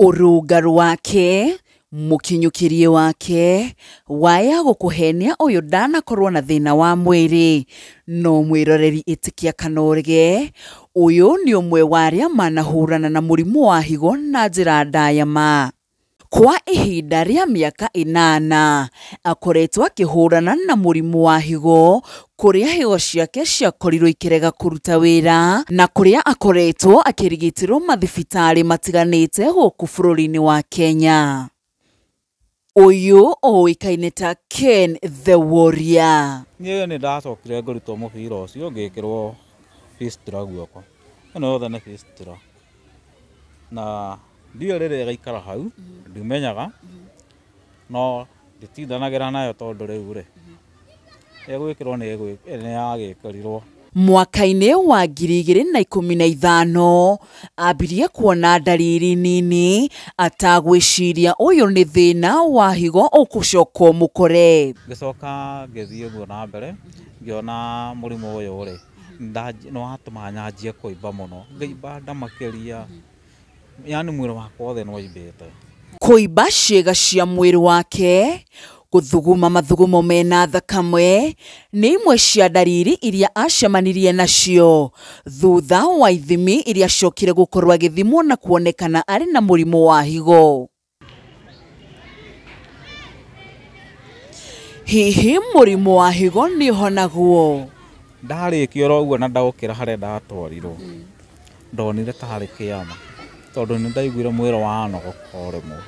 Ũrũngarũ wake, mũkinyũkĩrie wake, waya gũkũhenia ũyũ ndanakorwo na thĩna wa mwĩrĩ. No mwĩroreri ĩtĩkia kana ũrege, ũyũ nĩ ũmwe wa arĩa manahũrana na mũrimũ wa higo na njĩra ndaya ma. Kwa ihinda rĩa mĩaka 8 akoretwo akĩhũrana na mũrimũ wa higo, kũrĩa higo ciake ciakorirwo ikĩrega kũruta wĩra na kũrĩa akoretwo akĩrigitĩrwo mathibitarĩ matiganĩte gũkũ bũrũri-inĩ wa Kenya. Ũyũ ũĩkaine ta Ken the Warrior. Niĩ nĩ ndacokire ngĩrutwo mũbira ũcio ngĩkĩrwo fistula guoko. Ĩno yothe nĩ fistula. Na ndiũĩ rĩrĩa ĩgaikara hau, ndimenyaga, no nditindanagĩra nayo tondũ rĩu rĩ, ĩgwĩkĩrwo nĩ yagĩkĩrirwo. Mwaka-inĩ wa 2015 ambirie kuona ndariri nini atagwĩciria ũyũ nĩ thĩna wa higo ũgũcoka ũmũkore. Ngĩcoka ngĩthiĩ ũguo na mbere, ngĩona mũrimũ ũyũ rĩ, nĩ watũma nyanjie kũimba mũno, ngĩimba nda makĩria, yaani mwĩrĩ wakwa wothe nĩ waimbĩte. Kũimba ciĩga cia mwĩrĩ wake, gũthuguma mathugumo mena thakame nĩ imwe cia ndariri iria acemanirie nacio thutha wa ithimi iria acokire gũkorwo agĩthimwo na kuonekana arĩ na mũrimũ wa higo. Hihi mũrimũ wa higo nĩ ũhonagwo? Ndarĩkia oro ũguo na ndaũkĩra harĩa ndatwarirwo, ndonire tarĩ kĩama tondũ nĩ ndaiguire mwĩrĩ wanogoka o rĩmwe.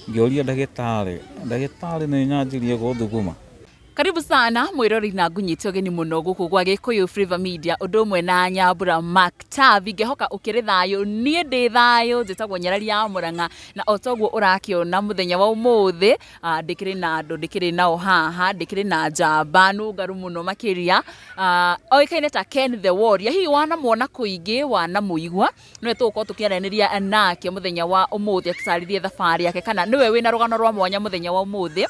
Ngĩũria ndagĩtarĩ, ndagĩtarĩ nĩ nyanjirie gũthuguma. Karibu sana mwĩrori na ngunyite ũgeni mũno gũkũ gwa Gĩkũyũ Flavour Media ũndũ ũmwe na Nyambura Mark Tavi. Ngĩhoka ũkĩrĩ thayũ, niĩ ndĩ thayũ, njĩtagwo Nyarari ya Mũrang'a na o toguo ũrakĩona mũthenya wa ũmũthĩ, ndĩkĩrĩ na andũ, ndĩkĩrĩ nao haha, ndĩkĩrĩ na njamba nũngaru mũno makĩria, oĩkaine ta Ken the Warrior. Hihi wanamuona kũingĩ, wanamũigua, nĩwe tũgũkorwo tũkĩaranĩria nake mũthenya wa ũmũthĩ atũtarĩrie thabarĩ yake, kana nĩwe wĩna rũgano rwa mwanya mũthenya wa ũmũthĩ.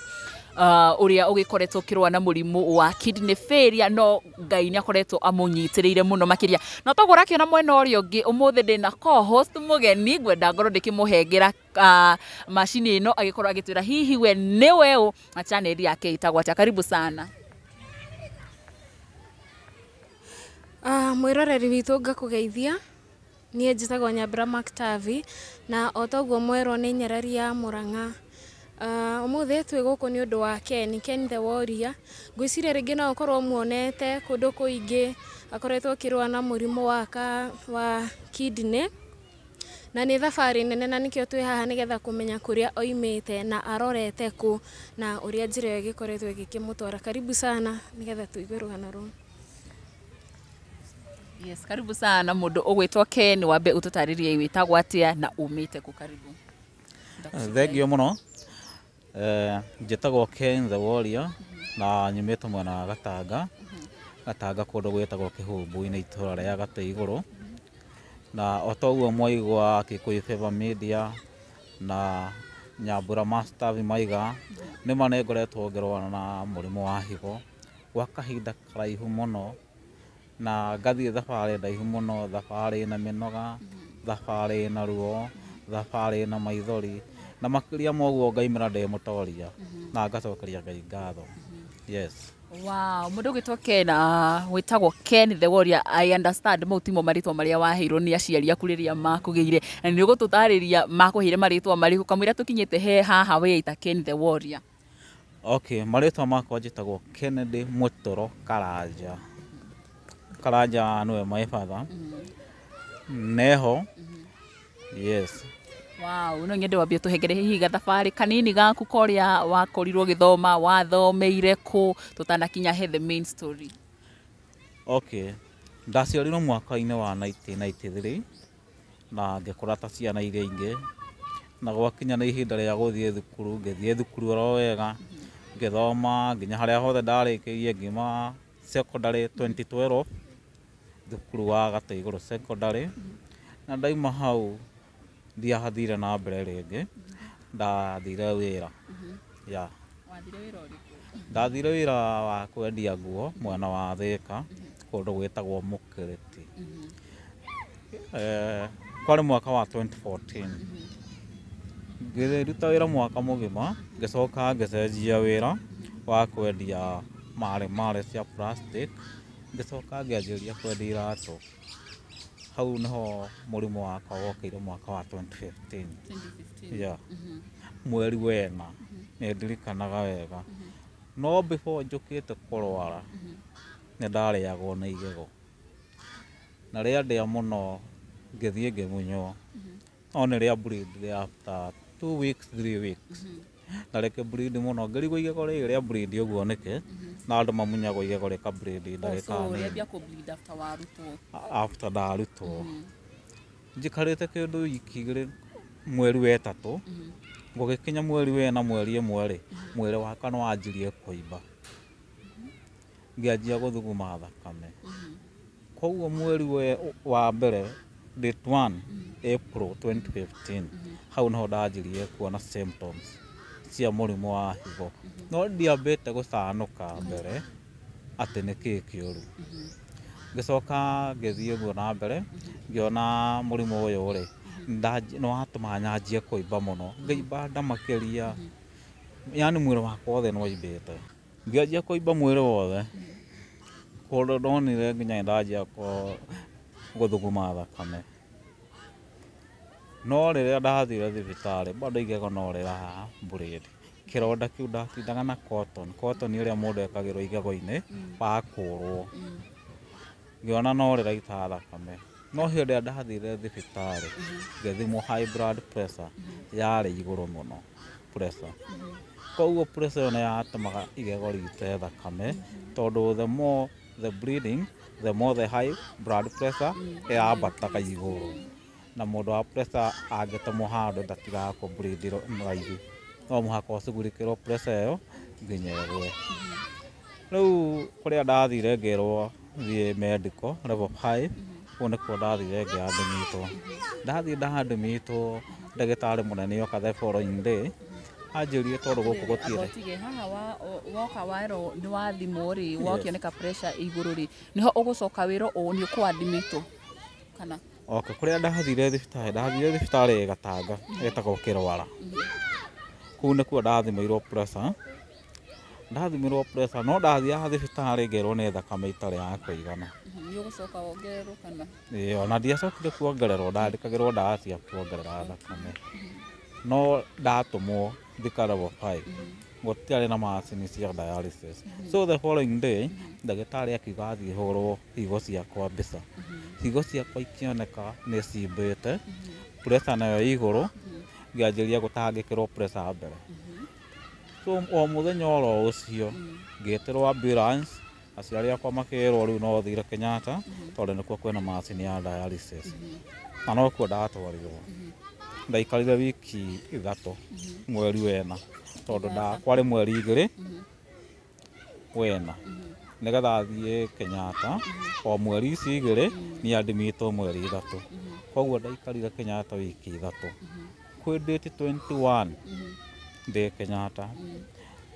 Ũrĩa ũgĩkoretwo ũkĩrũa na mũrimũ wa kidney failure, no Ngai nĩ akoretwo amũnyitĩrĩire mũno makĩria. Na toguo ũrakĩona mwena ũrĩa ũngĩ, ũmũthĩ ndĩna co-host mũgeni, ngwenda ngorwo ndĩkĩmũhengera macini ĩno agĩkorwo agĩtwĩra hihi we nĩwe ũ na channel yake ĩtagwo atĩa. Karibu sana. Mwĩroreri witũ ngakũgeithia, niĩ njĩtagwo Nyambura Mark Tavi na o toguo mwerwo nĩ Nyarari ya Mũrang'a. Ũmũthĩ twĩ gũkũ nĩ ũndũ wa Ken, Ken the Warrior. Ngwĩciria rĩngĩ no ũkorwo muonete kũndũ kũingĩ akoretwo akĩrũa na mũrimũ wa kidney, na nĩ thabarĩ nene na nĩkĩo twĩ haha nĩgetha kũmenya kũrĩa oimĩte na arorete kũ na ũrĩa njĩra ĩyo ĩgĩkoretwo ĩgĩkĩmũtwara. Karibu sana nĩgetha tũigue rũgano rũu. Yes, karibu sana mũndũ ũgwĩtwo Ken, wambe ũtũtarĩrie wĩtagwo atĩa na umĩte kũ. Karibu. Thengiũ mũno. Njĩtagwo Ken the Warrior na nyumĩte mwena wa Gatanga, Gatanga kũndũ gwĩtagwo Kĩhumbu-inĩ itũra rĩa Gatĩ Igũrũ. Na o toguo mwaigua Gĩkũyũ Flavour Media na Nyambura Mark Tavi maiga, nĩma nĩ ngoretwo ngĩrũa na mũrimũ wa higo gwa kahinda karaihu mũno, na ngathiĩ thabarĩ ndaihu mũno, thabarĩ ĩna mĩnoga, thabarĩ ĩna ruo, thabarĩ ĩna maithori, na makĩria ma ũguo ngaimĩra ndĩ mũtoria na ngacokeria Ngai ngatho. Yes. Wow, mũndũ ũgwĩtwo Ken, wĩtagwo Ken the Warrior, I understand mau timo marĩtwa marĩa waheirwo nĩ aciari aku rĩrĩa makũgĩire, na nĩ ũgũtũtarĩria makũheire marĩtwa marĩkũ kamũira tũkinyĩte he haha wĩita Ken the Warrior. Okay, marĩtwa makwa njĩtagwo Kennedy Mũtũro Karanja. Karanja nĩwe my father. Neho. Yes. Wow, no nyende wambie tũhengere hihi gathabarĩ kanini gaku korĩa wakorirwo ũgĩthoma, wathomeire kũ, tũtanakinya he the main story. Okay, ndaciarirwo mwaka-inĩ wa 1993 na ngĩkũra ta ciana iria ingĩ, na gwakinya nĩ ihinda rĩa gũthiĩ thukuru, ngĩthiĩ thukuru oro wega, ngĩthoma nginya harĩa hothe ndarĩkĩirie ngiuma secondary 2012, thukuru wa Gatĩ Igũrũ secondary, na ndauma hau ndiathire na mbere rĩngĩ, ndathire wĩra. Yeah. Wathire wĩra ũrĩkũ? Ndathire wĩra wa kwendia nguo mwena wa Thĩka, kũndũ gwĩtagwo Mũkĩrĩti. Kwarĩ mwaka wa 2014. Ngĩruta wĩra mwaka mũgima, ngĩcoka ngĩcenjia wĩra wa kwendia marĩ marĩ cia plastic, ngĩcoka ngĩanjĩrĩria kwendia iratũ. Hau nĩho mũrimũ wakwa wokĩire mwaka wa 2015. 2015. Yeah. Mweri wena nĩ ndirikanaga wega. No before njũkĩte kũrwara nĩ ndarĩagwo nĩ igego, na rĩandĩa mũno ngĩthiĩ ngĩmunywo, no nĩ rĩa bleed after 2 weeks, 3 weeks, na rĩkĩ bleed mũno, ngĩrigwo igego rĩrĩ rĩa bleed ũguo nĩkĩ, na andũ mamunyagwo igego rĩka bleed Oh, ndagĩka so nini. rĩambia kũ bleed after warutwo? After ndarutwo, njikarĩte kĩndũ wiki 2, mweri wa ĩtatũ gũgĩkinya mweri wena, mweri ĩmwe rĩ, mwĩrĩ wakwa nĩ wanjirie kũimba, ngĩanjia gũthuguma thakame. Koguo mweri wa mbere, date 1 April 2015, hau niho ndanjirie kuona symptoms cia mũrimũ wa higo, no ndiambĩte gũcanũka mbere atĩ nĩ kĩĩ kĩũru. Ngĩcoka ngĩthiĩ ũguo na mbere, ngĩona mũrimũ ũyũ rĩ nĩ watũma nyanjie kũimba mũno, ngaimba nda makĩria, yani mwĩrĩ wakwa wothe nĩ waimbĩte. Ngĩanjia kũimba mwĩrĩ wothe kũndũ ndonire nginya ndanjia gũthuguma thakame. No rĩrĩa ndathire thibitarĩ, bado igego no rĩra bleed. Kĩronda kĩu ndatindaga na cotton, cotton ĩrĩa mũndũ ekagĩrwo igego-inĩ wakũrwo, ngĩona no rĩraita thakame. No hĩndĩ ĩrĩa ndathire thibitarĩ ngĩthimwo high blood pressure, yarĩ igũrũ mũno pressure. Koguo pressure ĩyo nĩ yatũmaga igego rite thakame, tondũ the more the bleeding, the more the high blood pressure ĩrambataga igũrũ. Na mũndũ wa pressure angĩtemwo handũ ndatigaga kũ bleed raithi, no mũhaka ũcugurikĩrwo pressure ĩyo nginya ĩgwe. Rĩu kũrĩa ndathire ngĩrwo thiĩ medical level 5, kũu nĩkuo ndathire ngĩadmitwo. Ndathiĩ ndadmitwo, ndagĩtarĩ mũnene oka the following day anjĩrire tondũ gũkũ gũtirĩ Amba ũtige haha woka werwo nĩ wathimwo rĩ, wakĩoneka pressure ĩ igũrũ rĩ, nĩho ũgũcoka wĩrwo ũũ nĩ ũkũadmitwo kana? Okay, kũrĩa ndathire thibitarĩ, ndathire thibitarĩ Gatanga ĩtagwo Kĩrwara. Kũu nĩkuo ndathimĩirwo pressure. Ndathimĩrwo pressure, no ndathiaga thibitarĩ ngerwo nĩ thakame itarĩ ya kũigana. Nĩ ũgũcoka wongererwo kana? Ĩĩ, ona ndiacokire kuongererwo, ndandĩkagĩrwo ndawa cia kuongerera thakame, no ndatũmwo Thika level 5, gũtiarĩ na macini cia dialysis. So the following day ndagĩtarĩ akiuga thiĩ hũrwo higo ciakwa mbica. Higo ciakwa ikĩoneka nĩ cimbĩte, pressure nayo ĩ igũrũ, ngĩanjĩrĩria gũtangĩkĩrwo pressure mbere. So o mũthenya oro ũcio ngĩtĩrwo ambulance, aciari akwa makĩrwo rĩu no thire Kenyatta tondũ nĩkuo kwĩna macini ya dialysis, na nokuo ndatwarirwo. Ndaikarire wiki 3 mweri wena, tondũ kwarĩ mweri 2 wena nĩgetha thiĩ Kenyatta, o mweri ici 2 nĩ admitwo mweri 3. Koguo ndaikarire Kenyatta wiki 3. Kwĩ date 21 ndĩ Kenyatta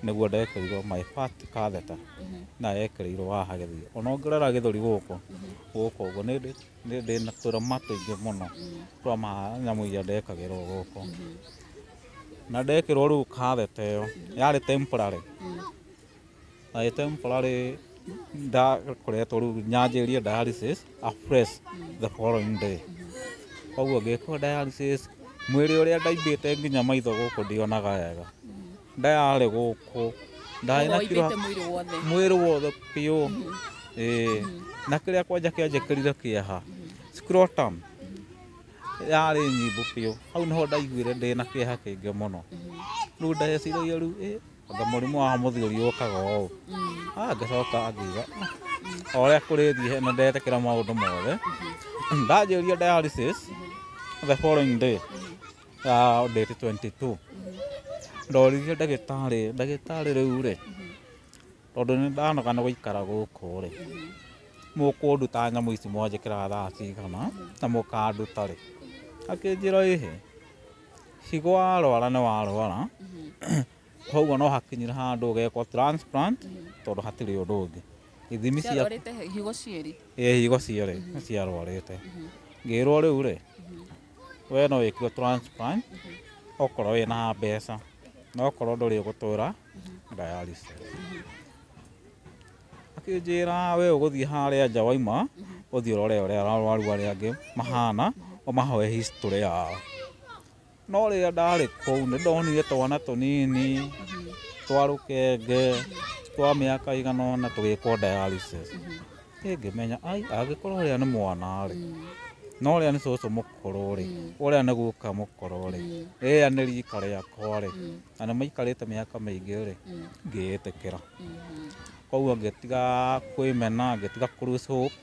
nĩguo ndekĩrirwo my first catheter, na yekĩrĩirwo haha gĩthũri. Ona ũngĩrora gĩthũri gũkũ gũkũ ũguo nĩ ndĩ na tũrama tũingĩ mũno twa nyamũ iria ndekagĩrwo gũkũ. Na ndekĩrwo rĩu catheter ĩyo yarĩ temporary, na ĩ temporary ndakoretwo rĩu nyanjĩrĩrie dialysis afresh the following day. Koguo ngĩkwo dialysis, mwĩrĩ ũrĩa ndaimbĩte nginya maitho gũkũ ndionaga wega, ndayarĩ gũkũ ndarĩ na kiro. Waimbĩte mwĩrĩ wothe? Mwĩrĩ wothe biũ, ĩĩ. Na kĩrĩa kwanja kĩanjĩkĩrire kĩeha, scrotum yarĩ nyimbu biũ. Hau nĩho ndaiguire ndĩna kĩeha kĩingĩ mũno. Rĩu ndeciragia rĩu ĩ anga mũrimũ wa mũthiũri ũkaga ũũ. Ngĩcoka ngiuga o ũrĩa kũrĩthiĩ na ndetĩkĩra maũndũ mothe. Ndanjĩrĩria dialysis the following day ya date 22, ndoririe ndagĩtarĩ, "Ndagĩtarĩ, rĩu rĩ, tondũ nĩ ndanoga nĩ gũikara gũkũ rĩ, mũkũnduta nyamũ ici mwanjĩkĩraga thaa cigana na mũkanduta rĩ?" Akĩnjĩra, "Ĩhĩ, higo warwara nĩ warwara, koguo no hakinyire handũ ũgekwo transplant tondũ hatirĩ ũndũ ũngĩ." Ithimi cia Ciarwarĩte higo cierĩ? Ĩ, higo cierĩ nĩ ciarwarĩte. Ngĩrwo rĩu rĩ, we no wĩkirwo transplant. Okorwo wĩna mbeca, na okorwo ndũrĩ ũgũtũra dialysis. Akĩnjĩra we ũgũthiĩ harĩa nja waima, ũthiĩ ũrore ũrĩa arwaru arĩa angĩ mahana, ũmahoe history yao. No rĩrĩa ndarĩ kũu nĩ ndonire twana tũnini twa rũkenge twa mĩaka ĩigana ũna tũgĩkwo dialysis. Ngĩmenya ai angĩkorwo ũrĩa nĩ mwana rĩ, na ũrĩa nĩ cũcũ mũkũrũ rĩ, ũrĩa nĩ guka mũkũrũ rĩ, rĩrĩa nĩ rika rĩakwa rĩ, na nĩ maikarĩte mĩaka mĩingĩ rĩ, ngĩĩtĩkĩra. Koguo ngĩtiga kwĩmena, ngĩtiga kũ lose hope,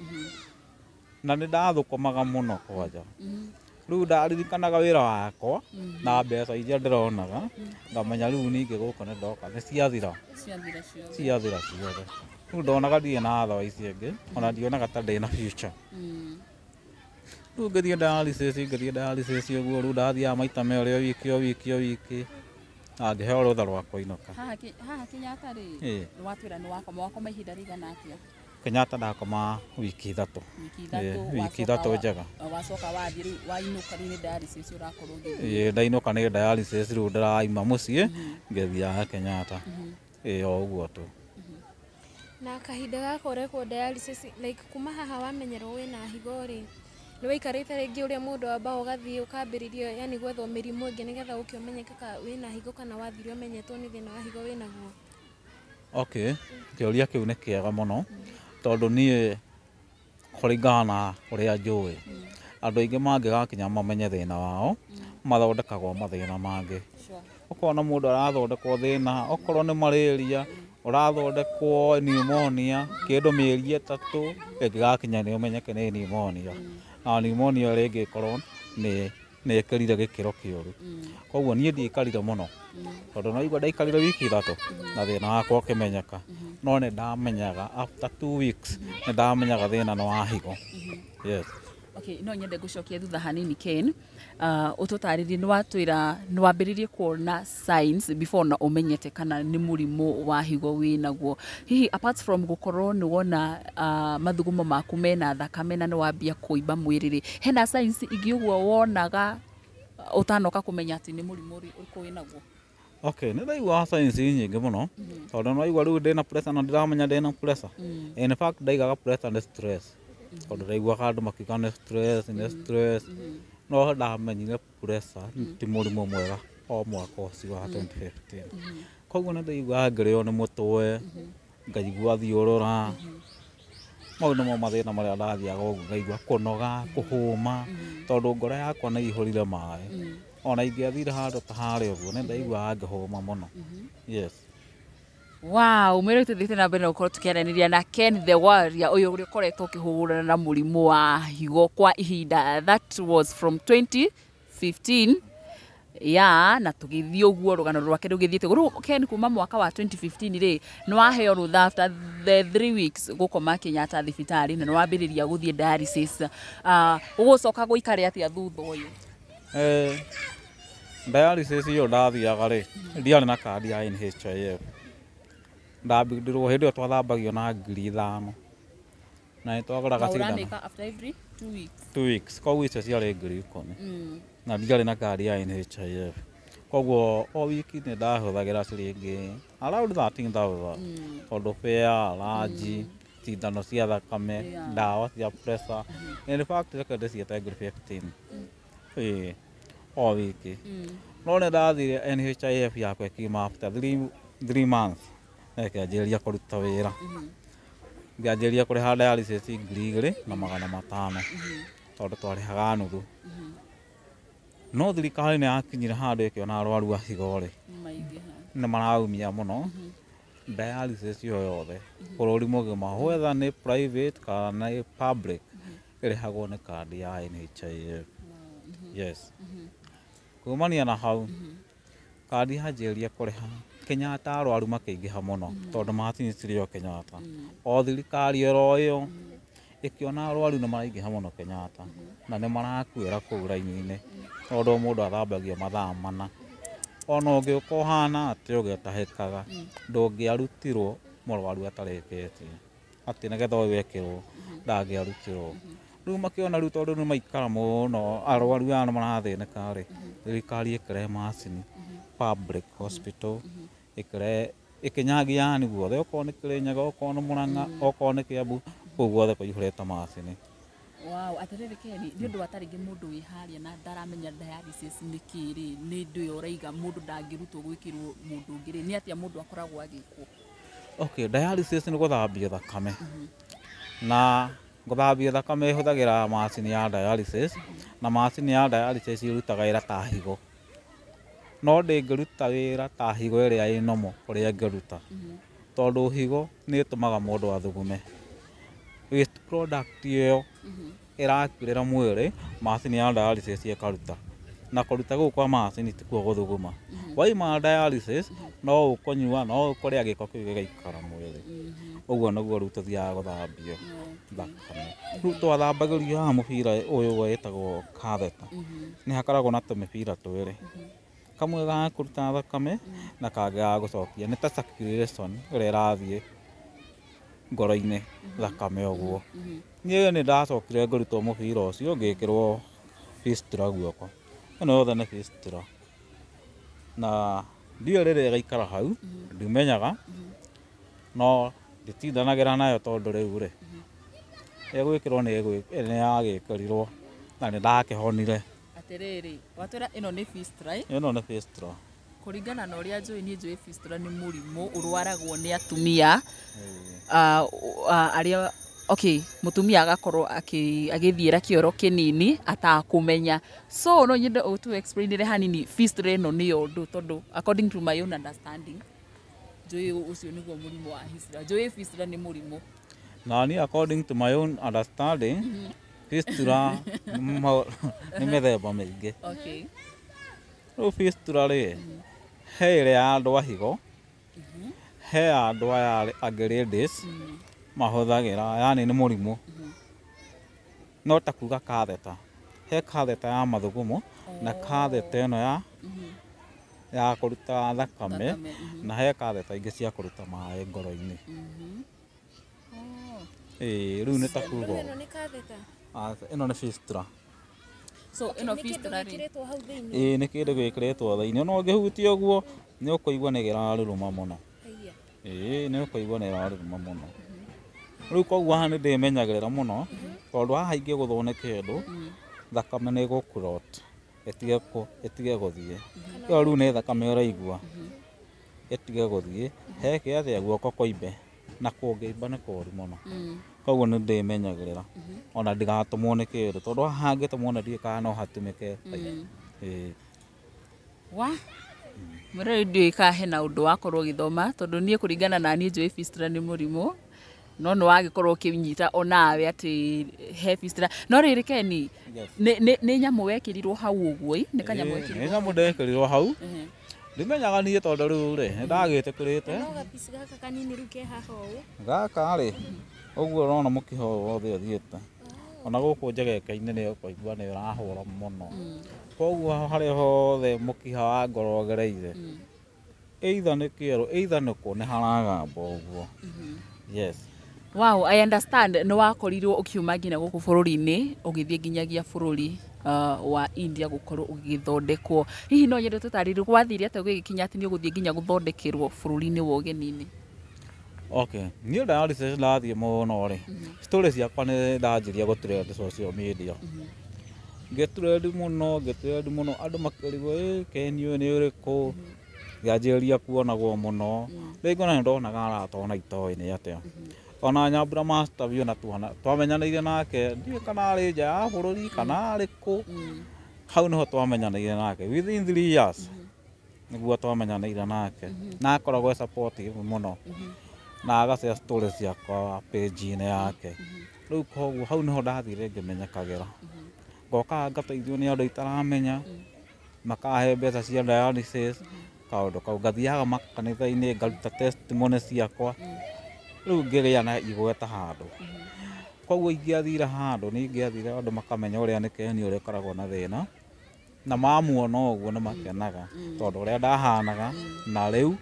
na nĩ ndathũkũmaga mũno kwanja. Rĩu ndaririkanaga wĩra wakwa na mbeca iria ndĩronaga, ngamenya rĩu ningĩ gũkũ nĩ ndoka nĩ ciathira, ciathira ciothe. Rĩu ndonaga ndirĩ na thawa ici ingĩ, ona ndionaga ta ndĩna future. Rĩu ngĩthiĩ dialysis, ngĩthiĩ dialysis ũguo, rĩu ndathiaga maita merĩ o wiki o wiki o wiki, na ngĩheo rũtha rwa kũinũka. Haha Kenyatta rĩ, Ĩĩ. nĩ watwĩra nĩ wakoma, wakoma ihinda rĩigana atĩa? Kenyatta ndakoma wiki 3. Wiki 3. Wiki 3 njega. Wacoka wathiĩ rĩu wainũka rĩu nĩ dialysis ũrakorwo ũgĩthiĩ. Ĩĩ, ndainũka nĩ dialysis rĩu ndĩraima mũciĩ ngĩthiaga Kenyatta. Ĩĩ, o ũguo tu. Na kahinda gaka ũrekwo dialysis, like kuma haha wamenyerwo wĩna higo rĩ, nĩ waikarĩte rĩngĩ ũrĩa mũndũ ambaga ũgathiĩ ũkambĩrĩria yani gwethwo mĩrimũ ĩngĩ nĩgetha ũke ũmenyeke ka wĩna higo kana wathire ũmenyetwo nĩ thĩna wa higo wĩnaguo? Okay, kĩũria kĩu nĩ kĩega mũno, tondũ niĩ kũringana na ũrĩa njũĩ, andũ aingĩ mangĩgakinya mamenye thĩna wao, mathondekagwo mathĩna mangĩ. Ũkona mũndũ arathondekwo thĩna, okorwo nĩ malaria, ũrathondekwo pneumonia, kĩndũ mĩeri 3, ĩngĩgakinya nĩ ũmenyeke nĩ pneumonia. Na pneumonia rĩngĩ ĩkorwo nĩ ĩkĩrire gĩkĩro kĩũru. Koguo niĩ ndiaikarire mũno, tondũ naigua ndaikarire wiki 3 na thĩna wakwa ũkĩmenyeka. No nĩ ndamenyaga after 2 weeks nĩ ndamenyaga thĩna nĩ wa higo. Yes. Okay, no nyende gũcokia thutha hanini Ken. Ũtũtarĩrie nĩ watwĩra nĩ wambĩrĩrie kuona signs before na ũmenyete kana nĩ mũrimũ wa higo wĩnaguo. Hihi apart from gũkorwo nĩ wona mathugumo maku mena thakame na nĩ wambia kũimba mwĩrĩ rĩ, hena signs ingĩ ũguo wonaga ũtanoka kũmenya atĩ nĩ mũrimũ ũrĩkũ wĩnaguo? Okay, nĩ ndaiguaga signs nyingĩ mũno, tondũ nĩwaigua rĩu ndĩna pressure na ndiramenya ndĩna pressure. In fact ndaigaga pressure nĩ stress, tondũ ndaiguaga andũ makiuga nĩ stress, nĩ stress. No ndamenyire pressure ti mũrimũ mwega o mwaka ũcio wa 2015. Koguo nĩ ndaiguaga ngĩrĩo nĩ mũtwe, ngaigua thiũrũra. Mau nĩmo mathĩna marĩa ndathiaga ũguo, ngaigua kũnoga, kũhũma, tondũ ngoro yakwa nĩ ĩihũrire maĩ. Ona ingĩathire handũ ta harĩa ũguo, nĩ ndaiguaga ngĩhũma mũno. Yes. Wow, mwĩrĩ tũthiĩte na mbere na gũkorwo tũkĩaranĩria na Ken the Warrior ũyũ ũrĩa ũkoretwo ũkĩhũrana na mũrimũ wa higo kwa ihinda, that was from 2015. Ya, na tũgĩthiĩ ũguo rũgano rwake rũgĩthiĩte. Rĩu Ken kuma mwaka wa 2015 rĩ, nĩ waheo rũtha after the 3 weeks gũkoma Kenyatta thibitarĩ na nĩ wambĩrĩria gũthiĩ dialysis. Ũgũcoka gũikare atĩa thutha ũyũ? Dialysis ĩyo ndathiaga rĩ, ndiarĩ na kandi ya NHIF. Ndambindirwo hĩndĩ ĩyo twathambagio na 5,000. Na nĩ twagũraga cindano. Ũramĩka after every 2 weeks. 2 weeks. Koguo icio ciarĩ 10,000. Na ndiarĩ na kandi ya NHIF. Koguo o wiki nĩ ndahũthagĩra ciringi around 13,000. Tondũ fare, lunch, cindano cia thakame, ndawa cia pressure. In fact reke ndĩciĩte 15,000. Ĩĩ, o wiki. No nĩ ndathire NHIF yakwa ĩkiuma after 3 months. Ĩkĩanjĩrĩria kũruta wĩra. Ngĩanjĩrĩria kũrĩha dialysis 2,500. Tondũ twarĩhaga nuthu. No thirikari nĩ yakinyire handũ ĩkĩona arwaru a higo rĩ, nĩ maraumia mũno. Dialysis yo yothe bũrũri mũgima, whether nĩ private kana nĩ public, ĩrĩhagwo nĩ kandi ya NHIF. Yes. Kumania na hau, kandi yanjĩrĩria kũrĩha Kenyatta arwaru makĩingĩha mũno, tondũ matinicirio Kenyatta. O thirikari oro ĩyo ĩkĩona arwaru nĩ maraingĩha mũno Kenyatta, na nĩ marakuĩra kũu raini-inĩ, tondũ mũndũ athambagio mathaa 4. Ona ũngĩũka ũhana atĩ ũgĩtahĩkaga, ndũngĩarutirwo mũrwaru atarĩkĩtie, atĩ nĩgetha ũyũ ekĩrwo ndangĩarutirwo. Rĩu makĩona rĩu tondũ nĩ maikara mũno arwaru aya nĩ marathĩnĩka rĩ, thirikari ĩkĩrehe macini public hospital, ĩkĩrehe ĩkĩnyagia yani guothe, okorwo nĩ Kĩrĩnyaga, okorwo nĩ Mũrang'a, okorwo nĩ Kĩambu, kũu guothe kũihũrĩte macini. Wow, atĩrĩrĩ Keni, nĩ ũndũ wa tarĩngĩ mũndũ wĩ harĩa na ndaramenya dialysis nĩ kĩ rĩ, nĩ ndũ ĩyo ũraiga mũndũ ndangĩrutwo gwĩkĩrwo mũndũ ũngĩ rĩ, nĩ atĩa mũndũ akoragwo agĩkwo? Okay, dialysis nĩ gũthambio thakame. Na gũthambio thakame ĩhũthagĩra macini ya dialysis, na macini ya dialysis ĩrutaga wĩra ta higo. No ndĩngĩruta wĩra ta higo ĩrĩa ĩ normal ũrĩa ĩngĩruta. Tondũ higo nĩ ĩtũmaga mũndũ athugume. Waste product ĩyo ĩrakuĩrĩra mwĩrĩ, macini ya dialysis ĩkaruta. Na kũruta gũkũ kwa macini tikuo gũthuguma. Waima dialysis, no ũkũnyua, no ũkũrĩa, gĩko kĩu gĩgaikara mwĩrĩ. Ũguo nĩguo rĩu tũthiaga gũthambio thakame. Rĩu twathambagĩrio haha mũbira ũyũ wĩtagwo catheter. Nĩ hakoragwo na tũmĩbira twĩrĩ. Kamwe ga kũruta thakame na kangĩ ga gũcokia. Nĩ ta circulation ĩrĩa ĩrathiĩ ngoro-inĩ thakame ũguo. Niĩ nĩ ndacokire ngĩrutwo mũbira ũcio ngĩkĩrwo fistula guoko. Ĩno yothe nĩ fistula. Na ndiũĩ rĩrĩa ĩgaikara hau, ndimenyaga, no nditindanagĩra nayo tondũ rĩu rĩ, ĩgwĩkĩrwo nĩ yagĩkĩrirwo na nĩ ndakĩhonire. Atĩrĩrĩ, watwĩra ĩno nĩ fistula ĩ? Ĩno nĩ fistula. Kũringana na ũrĩa njũĩ, niĩ njũĩ fistula nĩ mũrimũ ũrwaragwo nĩ atumia arĩa, okay, mũtumia agakorwo agĩthiĩra kĩoro kĩnini atakũmenya. So no nyende ũtũ explainĩre hanini fistula ĩno nĩyo ũndũ, tondũ according to my own understanding njũĩ ũcio nĩguo mũrimũ wa fistula. Njũĩ fistula nĩ mũrimũ. Na niĩ according to my own understanding, fistula nĩ mĩthemba mĩingĩ. Rĩu fistula rĩ, he ĩrĩa ya andũ a higo, he ya andũ aya angĩ ladies mahũthagĩra, yani nĩ mũrimũ. No ta kuga catheter. He catheter ya mathugumo na catheter ĩno ya kũruta thakame, na he catheter ingĩ cia kũruta maĩ ngoro-inĩ. Ĩĩ, rĩu nĩ ta kuga Rĩu ĩno nĩ catheter? Aca, ĩno nĩ fistula. So ĩno Nĩ kĩndũ fistula rĩ, gĩkĩrĩtwo hau thĩinĩ? Ĩĩ, nĩ kĩndũ gĩkĩrĩtwo thĩinĩ. Ona ũngĩhutia ũguo nĩ ũkũigua nĩ kĩraruruma mũno. Haiya. Ĩĩ, nĩ ũkũigua nĩ ĩraruruma mũno. Rĩu koguo haha nĩ ndĩmenyagĩrĩra mũno tondũ haha ingĩgũthwo nĩ kĩndũ, thakame nĩ ĩgũ clot, ĩtige gũthiĩ. Ĩyo rĩu nĩ thakame ũraigua, ĩtige gũthiĩ, heke atĩa, guoko kũimbe, na kũngĩimba nĩ kũũru mũno. Koguo nĩ ndĩmenyagĩrĩra ona ndigatũmwo nĩ kĩndũ, tondũ haha hangĩtũmwo na ndiũĩ kana no hatumĩke. Ĩĩ. Wa mũrori, ndiũĩ kana hena ũndũ wakorwo ũgĩthoma, tondũ niĩ kũringana na niĩ njũĩ fistula nĩ mũrimũ, no nĩ wagĩkorwo ũkĩnyita onawe atĩ he fistula. No rĩrĩ Keni, Yes. nĩ nyamũ wekĩrirwo hau ũguo ĩ? Nĩ kanyamũ Ĩĩ, wekĩrirwo? Nĩ nyamũ ndekĩrirwo hau. Ndimenyaga niĩ tondũ rĩu rĩ, nĩ ndagĩtĩkĩrĩte. No gapici gaka kanini rĩu ke haha ũũ? Gaka rĩ, ũguo ũrona mũkiha ũyũ wothe ũthiĩte. Ona gũkũ njegeke-inĩ nĩ ũkũigua nĩ ũrahũra mũno. Koguo harĩa hothe mũkiha wa ngoro ũgereire, either nĩ kĩero, either nĩ kũ, nĩ haragamba ũguo. Yes. Wow, I understand nĩ wakorirwo ũkiuma nginya gũkũ bũrũri-inĩ ũgĩthiĩ nginyagia bũrũri wa India gũkorwo ũgĩthondekwo. Hihi no nyende tũtarĩrie gwathire atĩa gũgĩkinya atĩ nĩ ũgũthiĩ nginya gũthondekerwo bũrũri-inĩ wa ũgeni-inĩ? Okay, niĩ dialysis ndathiĩ mũno rĩ, story ciakwa nĩ ndanjirie gũ trend social media. Ngĩ trend mũno, ngĩ trend mũno, andũ makĩrigwo, ĩ Ken ũyũ nĩ ũrĩkũ? Ngĩanjĩrĩria kuonagwo mũno. Rĩngĩ ona nĩ ndonaga arata ona itoĩ nĩ atĩa. Ona Nyambura Master ona twamenyanĩire nake, ndiũĩ kana arĩ nja ya bũrũri kana arĩ kũ. Hau nĩho twamenyanĩire nake. Within 3 years nĩguo twamenyanĩire nake. Na akoragwo e supportive mũno. Na agacare story ciakwa page-inĩ yake. Rĩu koguo hau nĩho ndathire ngĩmenyekagĩra. Ngokaga ngateithio nĩ andũ itaramenya, makahe mbeca cia dialysis, kaũndũ kau. Ngathiaga makanitha-inĩ ngaruta testimony ciakwa. Rĩu ngĩgĩa na igweta handũ. Koguo ingĩathire handũ, nĩ ingĩathire andũ makamenya ũrĩa nĩ Ken ũrĩa ũkoragwo na thĩna. Na mamuona ũguo nĩ makenaga tondũ ũrĩa ndahanaga na rĩu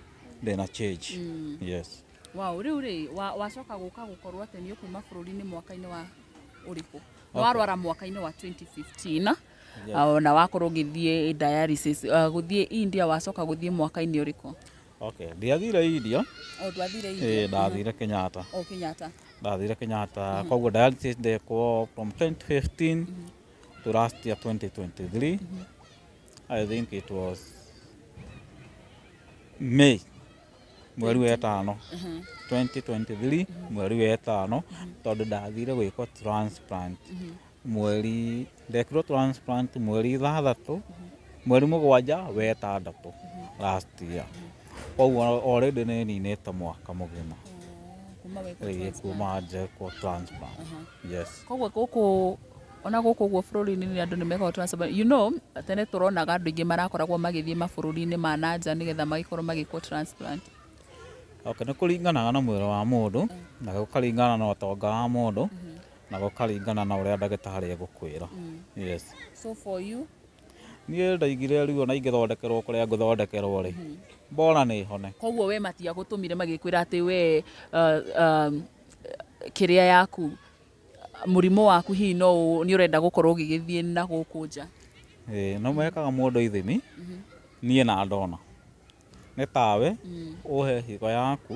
ndĩna change. Yes. Wow, rĩu rĩ, wacoka gũka gũkorwo atĩ nĩ ũkuma bũrũri-inĩ mwaka-inĩ wa ũrĩkũ? Nĩ warwara mwaka-inĩ wa 2015 na wakorwo ũgĩthiĩ dialysis, gũthiĩ India wacoka gũthiĩ mwaka-inĩ ũrĩkũ? Okay, ndiathire India. O ndwathire India? Ĩĩ, ndathire Kenyatta. O Kenyatta. Ndathire Kenyatta, koguo dialysis ndekwo from 2015 to last year 2023. I think it was May, mweri wa ĩtano 2023, mweri wa ĩtano, tondũ ndathire gwĩkwo transplant mweri, ndekirwo transplant mweri 6, mweri 7 wa 6 last year. Koguo already nĩ ninĩte mwaka mũgima. Kuma wekwo Ĩĩ, transplant. Kuma njekwo transplant, yes. Koguo gũkũ, ona gũkũ ũguo bũrũri-inĩ nĩ andũ nĩ mekagwo transplant. Tene tũronaga andũ aingĩ marakoragwo magĩthiĩ mabũrũri-inĩ ma na nja nĩgetha magĩkorwo magĩkwo transplant. Okay, nĩ kũringanaga na mwĩrĩ wa mũndũ, na gũkaringana na ũtonga wa mũndũ, na gũkaringana na ũrĩa ndagĩtarĩ egũkwĩra, yes. So for you? Niĩ ndaigire rĩu ona ingĩthondekerwo kũrĩa ngũthondekerwo rĩ, bora nĩ hone. Koguo we matiagũtũmire magĩkwĩra atĩ we kĩrĩa yaku, mũrimũ waku hihi no nĩ ũrenda gũkorwo ũgĩgĩthiĩ na gũkũ nja? Ĩĩ, no mekaga mũndũ ithimi, niĩ na ndona nĩ tawe ũhe higo yaku.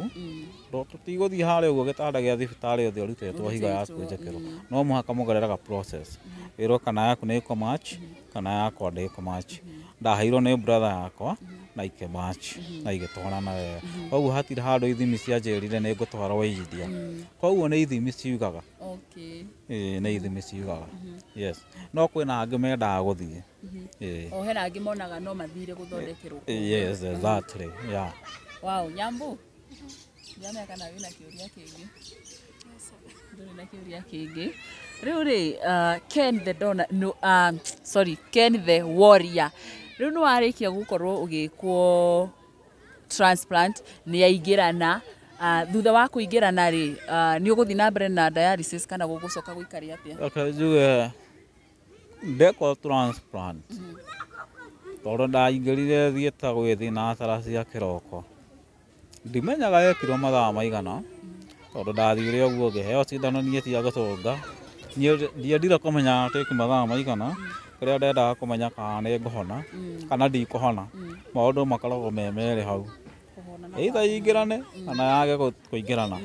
Tũtigũthiĩ harĩa ũguo gĩtanda gĩa thibitarĩ ũthiĩ ũrutĩtwo higo yaku njĩkĩrwo. No mũhaka mũgereraga process, ĩrwo kana yaku nĩ ĩkũ match kana yakwa ndĩkũ match. Ndaheirwo nĩ brother yakwa na ikĩ match na igĩtwarana wega, koguo hatirĩ handũ ithimi cianjĩrire nĩ ngũtwarwo India. Koguo nĩ ithimi ciugaga. Ĩĩ, nĩ ithimi ciugaga, yes. No kwĩna angĩ mendaga gũthiĩ, ĩĩ. O hena angĩ monaga no mathire gũthondekerwo kũu. Yes, exactly, yeah. Wow, Nyambu, ndiramenya kana wĩna kĩũria kĩngĩ. Ndũrĩ na kĩũria kĩngĩ rĩu rĩ? Ken the Donor, no, sorry, Ken the Warrior, rĩu nĩ warĩkia gũkorwo ũgĩkwo transplant, nĩ yaingĩrana. Thutha wa kũingĩrana rĩ, nĩ ũgũthiĩ na mbere na dialysis kana gũgũcoka gũikare atĩa? Reke njuge ndekwo transplant, tondũ ndaingĩrire thiĩte gwĩthiĩ na cara cia kĩroko, ndimenyaga yekirwo mathaa maigana, tondũ ndathire ũguo ngĩheo cindano niĩ cia gũcũnga. Niĩ ndiendire kũmenya take mathaa maigana. Kĩrĩa ndendaga kũmenya kana nĩ ngũhona kana ndikũhona. Maũndũ makoragwo me merĩ hau, either yingĩrane kana yage kũingĩrana.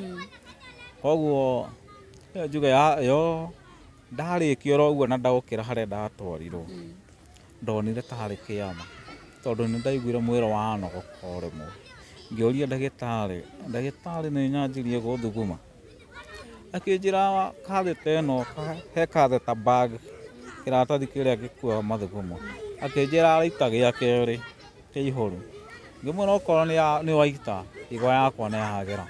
Koguo njuge yo ndarĩkia oro ũguo na ndaũkĩra harĩa ndatwarirwo, ndonire tarĩ kĩama, tondũ nĩ ndaiguire mwĩrĩ wanogoka o rĩmwe. Ngĩũria ndagĩtarĩ, "Ndagĩtarĩ, nĩ nyanjirie gũthuguma?" Akĩnjĩra catheter ĩno, he catheter bag, kĩratathi kĩrĩa gĩkuaga mathugumo, akĩnjĩra araita gĩa kerĩ kĩihũru. Ngĩmwĩra okorwo nĩ waita, higo yakwa nĩ yagĩra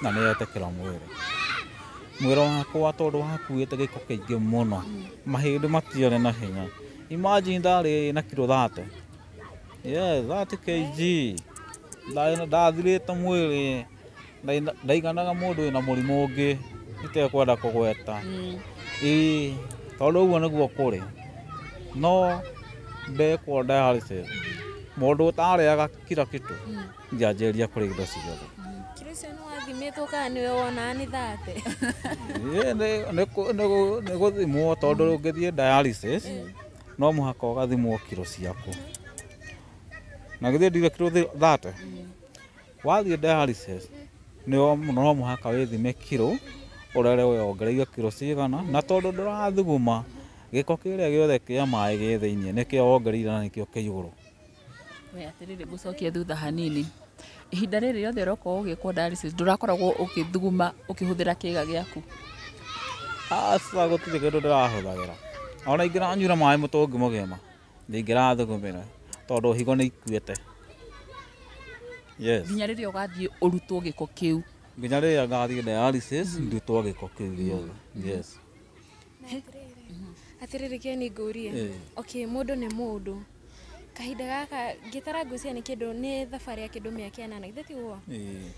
na nĩ yetĩkĩra mwĩrĩ. Mwĩrĩ wakwa tondũ wakuĩte gĩko kĩingĩ mũno, mahĩndĩ matiarĩ na hinya. Imagine ndarĩ na kiro 30, yes, 30 kg. Ndathirĩte mwĩrĩ, ndaiganaga mũndũ wĩna mũrimũ ũngĩ itekwenda kũgweta, ĩĩ, tondũ ũguo nĩguo kũrĩ. No ndekwo dialysis, mũndũ ũtarĩaga kila kitu, ngĩanjĩrĩria kũrĩa indo ciothe. Kiro icio nĩ wathimĩtwo kana nĩwe wonaga nĩ 30? Ĩĩ, nĩ gũthimwo, tondũ ũngĩthiĩ dialysis no mũhaka ũgathimwo kiro ciaku. Na githĩ ndire kiro 30? Wathiĩ dialysis no mũhaka wĩthime kiro, ũrore wongereire kiro cigana, na tondũ ndũrathuguma, gĩko kĩrĩa gĩothe kĩa maĩ gĩ thĩiniĩ nĩkĩo wongereire na nĩkĩo kĩ igũrũ. We atĩrĩrĩ, ngũcokie thutha hanini. Ihinda rĩrĩ rĩothe ũrokorwo ũgĩkwo dialysis, ndũrakoragwo ũgĩthuguma ũkĩhũthĩra kĩĩga gĩaku? Aca, gũtirĩ kĩndũ ndĩrahũthagĩra. Ona ingĩranyuire maĩ mũtũngi mũgima, ndingĩrathugumĩra, tondũ higo nĩ ikuĩte, yes. Nginya rĩrĩa ũgathiĩ ũrutwo gĩko kĩu? Nginya rĩrĩa ngathiĩ dialysis ndutwo gĩko kĩu gĩothe, yes. Atĩrĩrĩ Ken, ngũrie. Okay, mũndũ nĩ mũndũ, kahinda gaka ngĩtara ngwĩciria nĩ kĩndũ nĩ thabarĩ ya kĩndũ mĩaka 8, githĩ tiguo? Ĩĩ.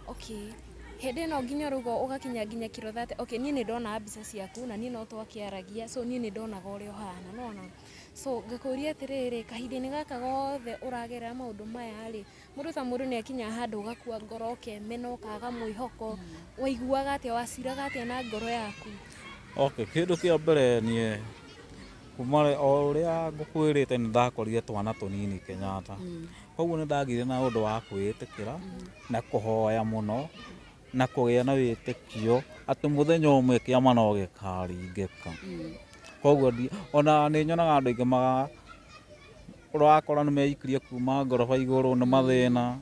Okay, hĩndĩ ĩno nginya ũrauga ũgakinya nginya kiro 30. Okay, niĩ nĩ ndona mbica ciaku na niĩ no twakĩaragia, so niĩ nĩ ndonaga ũrĩa ũhana nona. So ngakũria atĩrĩrĩ, kahinda-inĩ gaka gothe ũragerera maũndũ maya rĩ, mũndũ ta mũndũ nĩ akinyaga handũ ũgakua ngoro, ũkemena, ũkaga mwĩhoko. Waiguaga atĩa, waciraga atĩa na ngoro yaku? Okay, kĩndũ kĩa mbere niĩ kuma o ũrĩa ngũkwĩrĩte nĩ ndakorire twana tũnini Kenyatta. Koguo nĩ ndagĩire na ũndũ wa kwĩĩtĩkĩra na kũhoya mũno na kũgĩa na wĩtĩkio atĩ mũthenya ũmwe kĩama no gĩkaringĩka. Koguo ona nĩ nyonaga andũ aingĩ ũrakora nĩ meikirie kuma ngoroba igũrũ nĩ mathĩna,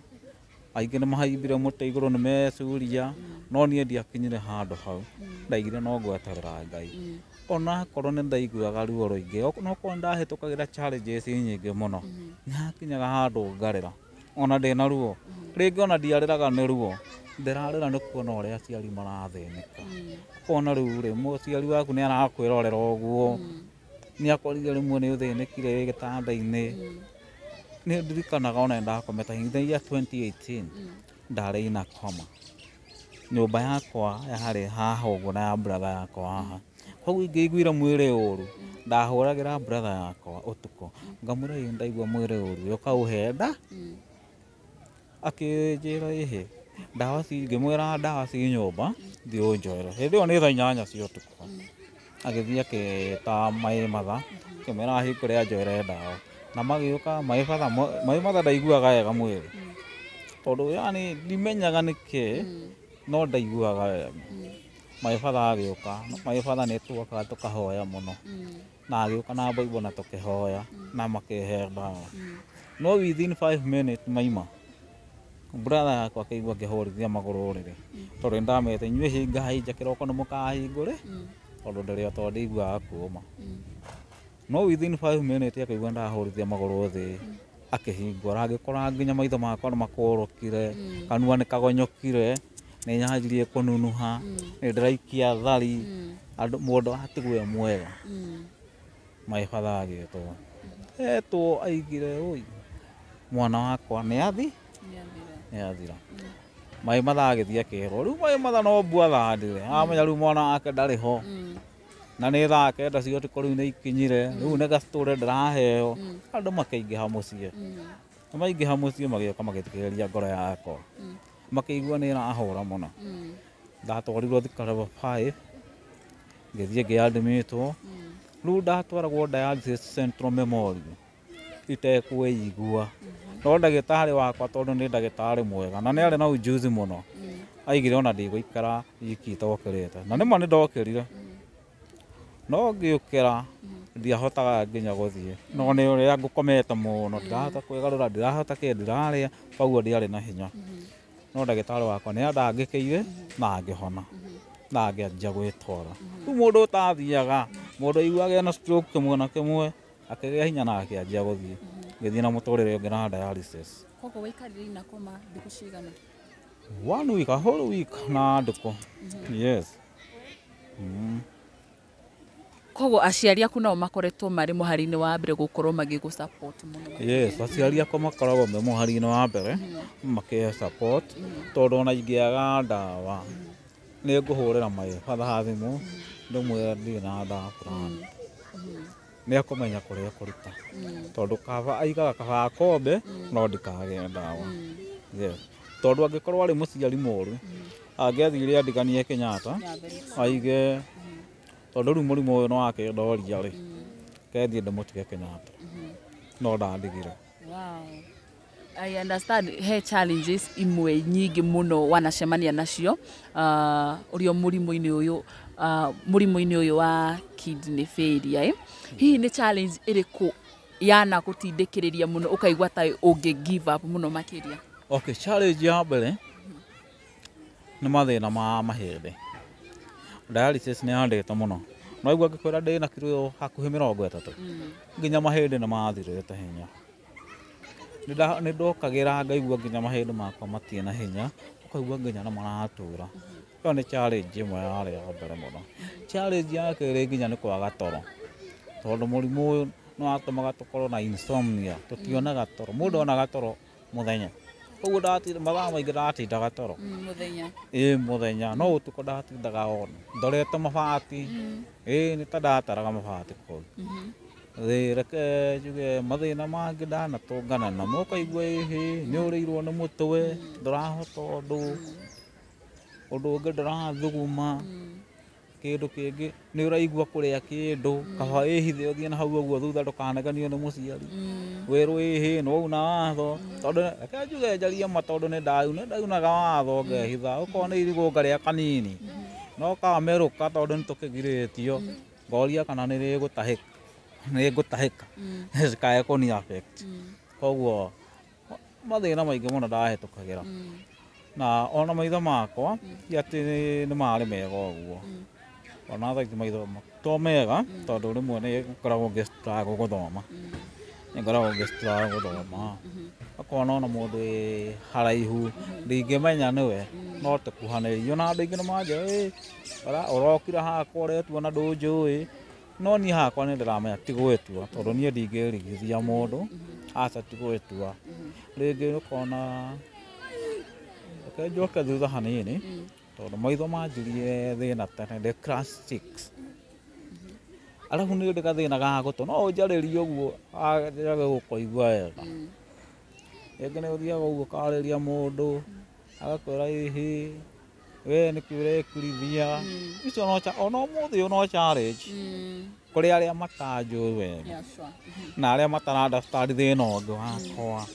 aingĩ nĩ mahaimbire mũtĩ igũrũ nĩ mecuria, no niĩ ndiakinyire handũ hau. Ndaigire no ngweterera Ngai. Onakorwo nĩ ndaiguaga ruo rũingĩ, onokorwo nĩ ndahĩtũkagĩra challenges nyingĩ mũno, nĩ hakinyaga handũ ngarĩra ona ndĩna ruo. Rĩngĩ ona ndiarĩraga nĩ ruo, ndĩrarĩra nĩ kuona ũrĩa aciari marathĩnĩka. Ũkona rĩu rĩ, mũciari waku nĩ arakwĩrorera ũguo, nĩ akorire rĩmwe nĩ ũthĩnĩkire wĩ gĩtanda-inĩ. Nĩ ndirikanaga ona nĩ ndakomete in the year 2018 ndarĩ in a coma. Nyũmba yakwa yarĩ haha ũguo na ya brother yakwa haha. Koguo ingĩaiguire mwĩrĩ ũru, ndahũragĩra brother yakwa ũtukũ, ngamwĩra ĩ ndaigua mwĩrĩ ũru, ũka ũhe nda. Akĩnjĩra ĩhĩ, ndawa ci, ngĩmwĩra ndawa ci nyũmba, thiĩ ũnjoere. Hĩndĩ ĩyo nĩ thaa 8 cia ũtukũ. Agĩthiĩ akĩĩta my mother, akĩmwĩra ahingũre anjoere ndawa. Na magĩũka my father, my mother ndaiguaga wega mwĩrĩ. Tondũ yani ndimenyaga nĩkĩ, no ndaiguaga wega. My father agĩũka, my father nĩ tuokaga tũkahoya mũno. Na agĩũka na Bible na tũkĩhoya na makĩhe ndawa. No within 5 minutes maima, brother yakwa akĩigua ngĩhũrithia magũrũ ũrĩrĩ. Tondũ nĩ ndamwĩrĩte inyuĩ hingai nja kĩroko nĩ mũkahingũre, tondũ ndĩrĩ o tondũ ndiguaga kũũma. No within 5 minutes akĩigua ndahũrithia magũrũ thĩ, akĩhingũra, agĩkora nginya maitho makwa nĩ makũrũkire, kanua nĩ kagonyokire, nĩ nyanjirie kũnunuha, nĩ ndĩraikia thari, andũ mũndũ atigwo e mwega. My father agĩtwo. Etwo aigire ũi, mwana wakwa nĩ athi? Nĩ athira. My mother agĩthiĩ akĩrwo, rĩu my mother no mbua athandire, amenya rĩu mwana wake ndarĩ ho. Na nĩ thaa 9 cia ũtukũ rĩu nĩ ikinyire, rĩu nĩ gacitũre ndĩraheo. Andũ makĩingĩha mũciĩ. Maingĩha mũciĩ magĩũka magĩthikĩrĩria ngoro yakwa. Makĩigua nĩ ĩrahũra mũno. Ndatwarirwo Thika level 5, ngĩthiĩ ngĩadmitwo. Rĩu ndatwaragwo dialysis Central Memorial itekwĩigua. No ndagĩtarĩ wakwa tondũ nĩ ndagĩtarĩ mwega na nĩ arĩ na ujuzi mũno, aigire ona ndigũikara wiki itokĩrĩte. Na nĩma nĩ ndokĩrire. No ngĩũkĩra ndiahotaga nginya gũthiĩ. No nĩ ũrĩa ngũkomete mũno, ndirahota kwĩgarũra, ndirahota kĩ, ndirarĩa, koguo ndiarĩ na hinya. No ndagĩtarĩ wakwa nĩ andangĩkĩire na ngĩhona na ngĩanjia gwĩtwara. Rĩu mũndũ ũtathiaga, mũndũ aiguaga ena stroke kĩmwe na kĩmwe, akĩgĩa hinya na akĩanjia gũthiĩ. Ngĩthiĩ na mũtũrĩre ũngĩ na dialysis. Koguo waikarire ina coma thikũ cigana? 1 week, a whole week na ndukũ. Yes. Koguo aciari aku nao makoretwo marĩ mũhari-inĩ wa mbere gũkorwo magĩgũ support mũno? Yes, aciari akwa makoragwo me mũhari-inĩ wa mbere makĩhe support, tondũ ona ingĩaga ndawa nĩ ngũhũrĩra my father thimũ ndĩmwĩre ndirĩ na ndawa fulani. Nĩ akũmenya kũrĩa ekũruta. Tondũ kaba aigaga kaba akombe no ndikagĩe ndawa. Yes. Tondũ angĩkorwo arĩ mũciari mũru, angĩathire andiganie Kenyatta, aige tondũ rĩu mũrimũ ũyũ nĩ wakĩndoria rĩ, kethiĩ ndĩmũtige Kenyatta. No ndandigire. Wow. I understand he challenges imwe nyingĩ mũno wanacemania nacio ũrĩ o mũrimũ-inĩ ũyũ, mũrimũ-inĩ ũyũ wa kidney failure, eh? Hihi nĩ challenge ĩrĩkũ yanagũtindĩkĩrĩria mũno ũkaigua ta ũngĩ give up mũno makĩria? Okay, challenge ya mbere nĩ mathĩna ma mahĩndĩ. Dialysis nĩ yandĩte mũno. No igua ngĩkwĩra ndĩ na kiro hakuhĩ 30. Nginya mahĩndĩ nĩ mathirĩte hinya. Nĩ ndokagĩra ngaigua nginya mahĩndĩ makwa matirĩ na hinya, ũkaigua nginya nĩ maratura. Ĩyo nĩ challenge ĩmwe yarĩ ya mbere mũno. Challenge ya kerĩ nginya nĩ kwaga toro. Tondũ mũrimũ ũyũ nĩ watũmaga tũkorwo na insomnia, tũtionaga toro. Mũndũ onaga toro mũthenya. Koguo mathaa maingĩ ndatindaga toro. Mũthenya. Ĩĩ mũthenya, no ũtukũ ndatindaga on. Ndorete mabati. Ĩĩ nĩ ta ndataraga mabati kũu. Ĩĩ reke njuge mathĩna mangĩ ndanatũngana namo, ũkaigua ĩhĩ nĩ ũrĩirwo nĩ mũtwe, ndũrahota ũndũ, ũndũ ũngĩ ndũrathuguma. Kĩndũ kĩngĩ nĩ ũraigua kũrĩa kĩndũ kaba ĩhithe ũthiĩ na hau ũguo thutha ndũkanegenio nĩ mũciari, wĩrwo ĩhĩ nĩ wauna watho. Tondũ reke njuge njarie ma, tondũ nĩ ndaunaga watho ngehitha, okorwo nĩ irigũ ngarĩa kanini no kamerũka, tondũ nĩ tũkĩgirĩtio, ngoria kana nĩ rĩgũtahĩka, nĩ ngũtahĩka cikae kũni affect. Koguo mathĩna maingĩ mũno ndahĩtũkagĩra, na ona maitho makwa ti atĩ nĩ marĩ mega ũguo. Ona thaa ici maitho to mega, tondũ rĩmwe nĩ ngoragwo ngĩ struggle gũthoma, nĩ ngoragwo ngĩ struggle gũthoma. Ũkona ona mũndũ wĩ haraihu ndingĩmenya nĩwe, no tũkuhanĩrĩrie. Ona andũ aingĩ nĩ manjĩra, "Ĩ, ũrokire hakwa ũretua na ndũnjũĩ." No niĩ hakwa nĩ ndĩramenya ti gwĩtua, tondũ niĩ ndingĩrigithia mũndũ, aca, ti gwĩtua. Rĩngĩ ũkona, reke njoke thutha hanini, tondũ maitho manjirie thĩna tene ndĩ class 6. Arabu nĩ ndĩ gathĩna ga gũtũ, no ũnjarĩrie ũguo njage gũkũigua wega. Rĩngĩ nĩ ũthiaga ũguo ũkarĩria mũndũ agakwĩra, "Ĩhĩ, we nĩkĩ ũrekirithia?" Icio no ona ũmũthĩ ũyũ no challenge kũrĩ arĩa matanjũĩ wega na arĩa matara understand thĩna ũngĩ wakwa.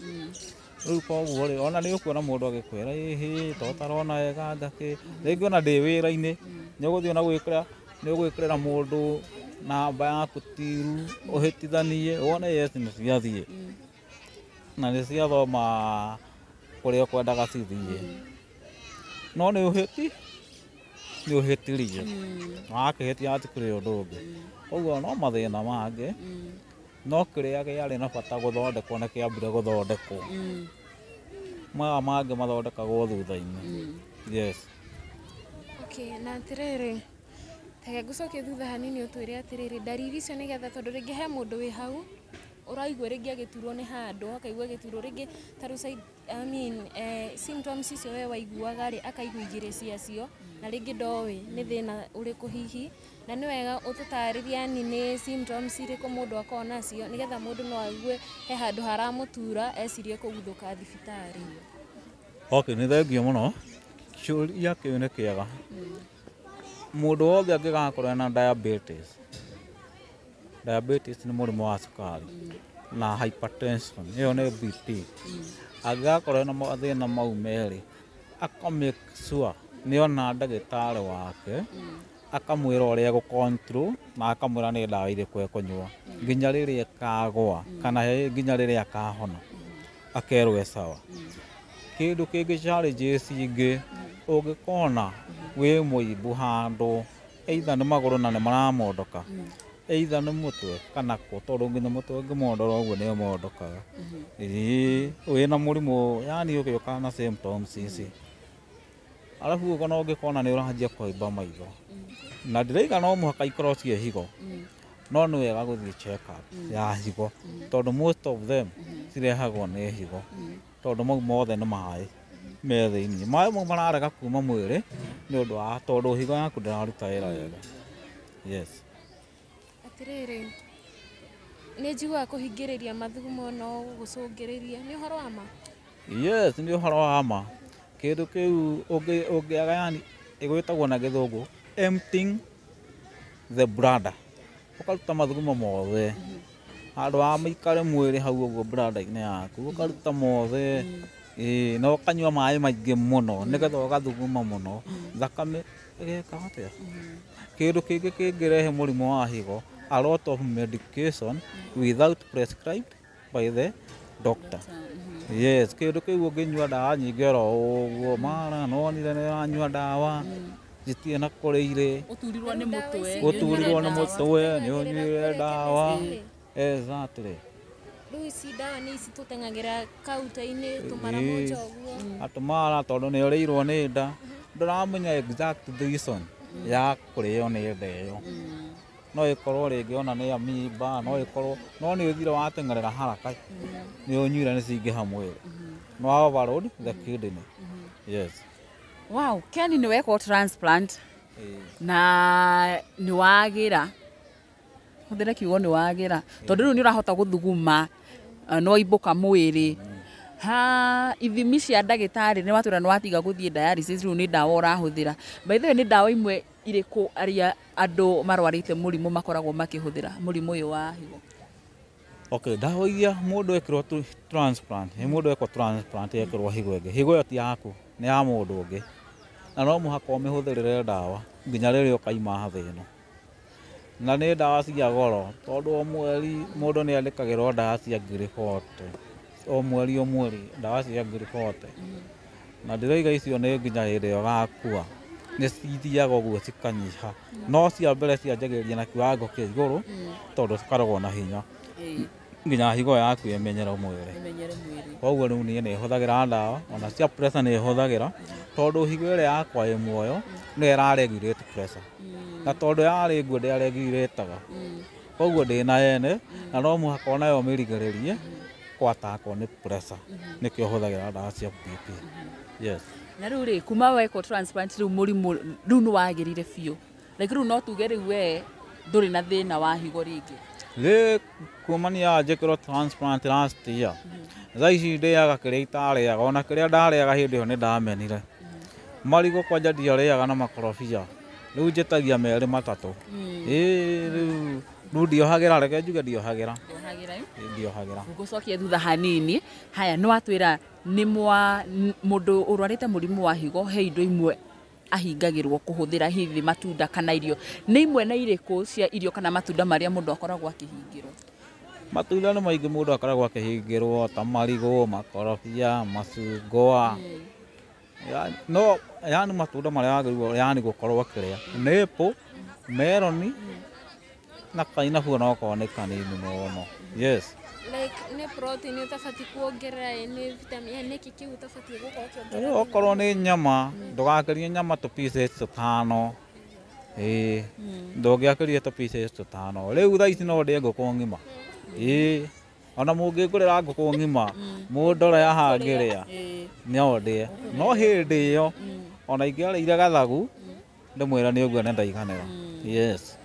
Rĩu koguo rĩ, ona nĩ ũkuona mũndũ agĩkwĩra, "Ĩhĩ, to ũtarona wega ngakĩ." Rĩngĩ ona ndĩ wĩra-inĩ nĩ ũgũthiĩ ona gwĩkĩra, nĩ ũgwĩkĩrĩra mũndũ namba yaku tiru ũhĩtithanie, wone yes nĩ ciathiĩ na nĩ ciathoma kũrĩa ũkwendaga cithiĩ, no nĩ ũhĩti, nĩ ũhĩtirie, wakĩhĩtia hatikĩrĩ ũndũ ũngĩ. Koguo no mathĩna mangĩ, no kĩrĩa kĩarĩ na bata gũthondekwo nĩ kĩambire gũthondekwo, maya mangĩ mathondekagwo thutha-inĩ. Yes. Okay, na atĩrĩrĩ, reke ngũcokie thutha hanini ũtwĩre atĩrĩrĩ, ndariri icio nĩgetha, tondũ rĩngĩ he mũndũ wĩ hau ũraigua rĩngĩ agĩturwo nĩ handũ, akaigua agĩturwo rĩngĩ ta rĩu I mean, symptoms icio we waiguaga rĩ, akaigua igĩrĩ ciacio na rĩngĩ ndoĩ nĩ thĩna ũrĩkũ hihi, na nĩ wega ũtũtarĩrie yani nĩ symptoms irĩkũ mũndũ akoragwo nacio, nĩgetha mũndũ no aigue he handũ haramũtura ecirie kũguthũka thibitarĩ. Okay, nĩ thengiũ mũno. Kĩũria kĩu nĩ kĩega. Mũndũ wothe angĩgakorwo ena diabetes, diabetes nĩ mũrimũ wa cukari, na hypertension, ĩyo nĩ BP, angĩgakorwo ena mathĩna mau merĩ, aka make sure nĩ ona ndagĩtarĩ wake, akamwĩra ũrĩa egũ control na akamwĩra nĩ ndawa irĩkũ ekũnyua nginya rĩrĩa ĩkagũa kana nginya rĩrĩa akahona, akerwo e sawa. Kĩndũ kĩngĩ, challenges ingĩ, ũngĩkona wĩ mũimbu handũ, either nĩ magũrũ na nĩ maramondoka, either nĩ mũtwe kana kũ, tondũ nginya mũtwe ũngĩmondora ũguo nĩ ũmondokaga. Ĩĩ, wĩna mũrimũ yani ũgĩũkaga na symptoms ici. Arabu ona ũngĩkona nĩ ũranjia kũimba maitho, na ndĩraiga no mũhaka ikorwo ciĩ higo, no nĩ wega gũthiĩ check up ya higo, tondũ most of them cirehagwo nĩ higo, tondũ mau mothe nĩ maĩ me thĩiniĩ. Maĩ mau mararega kuma mwĩrĩ nĩ ũndũ wa tondũ higo yaku ndĩraruta wĩra wega. Yes. Atĩrĩrĩ, nĩ njiguaga kũhingĩrĩria mathugumo no gũcũngĩrĩrie, nĩ ũhoro wa ma? Yes, nĩ ũhoro wa ma. Kĩndũ kĩu ũngĩaga, yani ĩgwĩtagwo na gĩthũngũ emptying the bladder, ũkaruta mathugumo mothe handũ ha maikare mwĩrĩ hau ũguo bladder-inĩ yaku, ũkaruta mothe. Ĩĩ, na ũkanyua maĩ maingĩ mũno nĩgetha ũgathuguma mũno, thakame ĩgeka atĩa. Kĩndũ kĩngĩ kĩngĩrehe mũrimũ wa higo, a lot of medication without prescribed by the doctor. Yes, kĩndũ kĩu ũngĩnyua ndawa nyingĩ oro ũguo, mara nonire nĩ ũranyua ndawa citirĩ na kũrĩa irĩ. Ũturirwo nĩ mũtwe. Ũturirwo nĩ mũtwe, nĩ ũnyuire ndawa. Exactly. Rĩu ici ndawa nĩ ici tũteng'agĩra kaunta-inĩ tũmara moja ũguo. Atũmara tondũ nĩ ũrĩirwo nĩ nda, ndũramenya exact reason ya kũrĩo nĩ nda ĩyo. No ĩkorwo rĩngĩ ona nĩ amoeba, no ĩkorwo no nĩ ũthire wateng'erera haraka, nĩ ũnyuire, nĩ cingĩha mwĩrĩ, no overload the kidney. Yes. Wow, Ken, nĩ wekwo transplant na nĩ wagĩra, hũthĩre kiugo nĩ wagĩra, tondũ rĩu nĩ ũrahota gũthuguma, no imbũka mwĩrĩ ha ithimi cia ndagĩtarĩ. Nĩ watwĩra nĩ watiga gũthiĩ dialysis, rĩu nĩ ndawa ũrahũthĩra. By the way, nĩ ndawa imwe irĩkũ arĩa andũ marwarĩte mũrimũ makoragwo makĩhũthĩra mũrimũ ũyũ wa higo? Okay, ndawa iria mũndũ ekĩrwo transplant, nĩ mũndũ ekwo transplant ekĩrwo higo ĩngĩ, higo ĩyo ti yaku, nĩ ya mũndũ ũngĩ, na no mũhaka ũmĩhũthĩrĩre ndawa nginya rĩrĩa ũkaima thĩ ĩno. Na nĩ ndawa cia goro, tondũ o mweri mũndũ nĩ andĩkagĩrwo ndawa cia 40,000, o mweri o mweri ndawa cia 40,000. Na ndĩroiga icio nĩ nginya hĩndĩ ĩrĩa ũgakua, nĩ cithiaga ũguo cikanyiha, no cia mbere cianjagĩrĩria na kiwango kĩa igũrũ, tondũ cikoragwo na hinya nginya higo yaku ĩmenyere mwĩrĩ. Koguo rĩu niĩ nĩ hũthagĩra ndawa, ona cia pressure nĩ hũthagĩra, tondũ higo ĩrĩa yakwa ĩ muoyo nĩyo ĩra regulate pressure, na tondũ yarĩ nguo ndĩa regulate-aga, koguo ndĩna ene, na no mũhaka onayo ũmĩrigĩrĩrie kwatakwo nĩ pressure, nĩkĩo hũthagĩra ndawa cia BP. Yes. Na rĩu rĩ, kuma wekwo transplant rĩu mũrimũ rĩu nĩ wagĩrire biũ, like rĩu no tuge rĩu we ndũrĩ na thĩna wa higo rĩngĩ? Rĩ kumania njĩkĩrwo transplant last year, thaa ici ndĩaga kĩrĩa itarĩaga, ona kĩrĩa ndarĩaga hĩndĩ ĩyo nĩ ndamenire. Marigũ kwanja ndiarĩaga na makorobia, rĩu njĩtagia merĩ matatũ. Ĩĩ rĩu ndiohagĩra, reke njuge ndiohagĩra. Ndiohagĩra. Ngũcokia thutha hanini, haya nĩ watwĩra nĩ mwa mũndũ ũrwarĩte mũrimũ wa higo he indo imwe ahingagĩrwo kũhũthĩra, hihi matunda kana irio, nĩ imwe na irĩkũ cia irio kana matunda marĩa mũndũ akoragwo akĩhingĩrwo? Matunda nĩ maingĩ mũndũ akoragwo akĩhingĩrwo, ta marigũ, makorobia, macungwa. No yani matunda marĩa wagĩrĩirwo yani gũkorwo ũkĩrĩa nĩ apple, meroni na kainabu, onokorwo nĩ kanini mũno. Yes. Like nĩ protein ũtabatiĩ kuongerera, nĩ vitamin, nĩkĩ kĩu ũtabatiĩ gũkorwo ũkĩongerera? Okorwo nĩ nyama, ndũgakĩrie nyama tũ pieces tũtano. Ĩĩ, ndũngĩakĩria tũ pieces tũtano. Rĩu thaa ici no ndĩe ngũkũ ng'ima. Ĩĩ, ona mũngĩngũrĩra ngũkũ ng'ima, mũndore haha ngĩrĩa, no ndĩe. No hĩndĩ ĩyo, ona ingĩarĩire gathagu, ndĩmwĩre nĩ ũguo nĩ ndaiganĩra. Yes.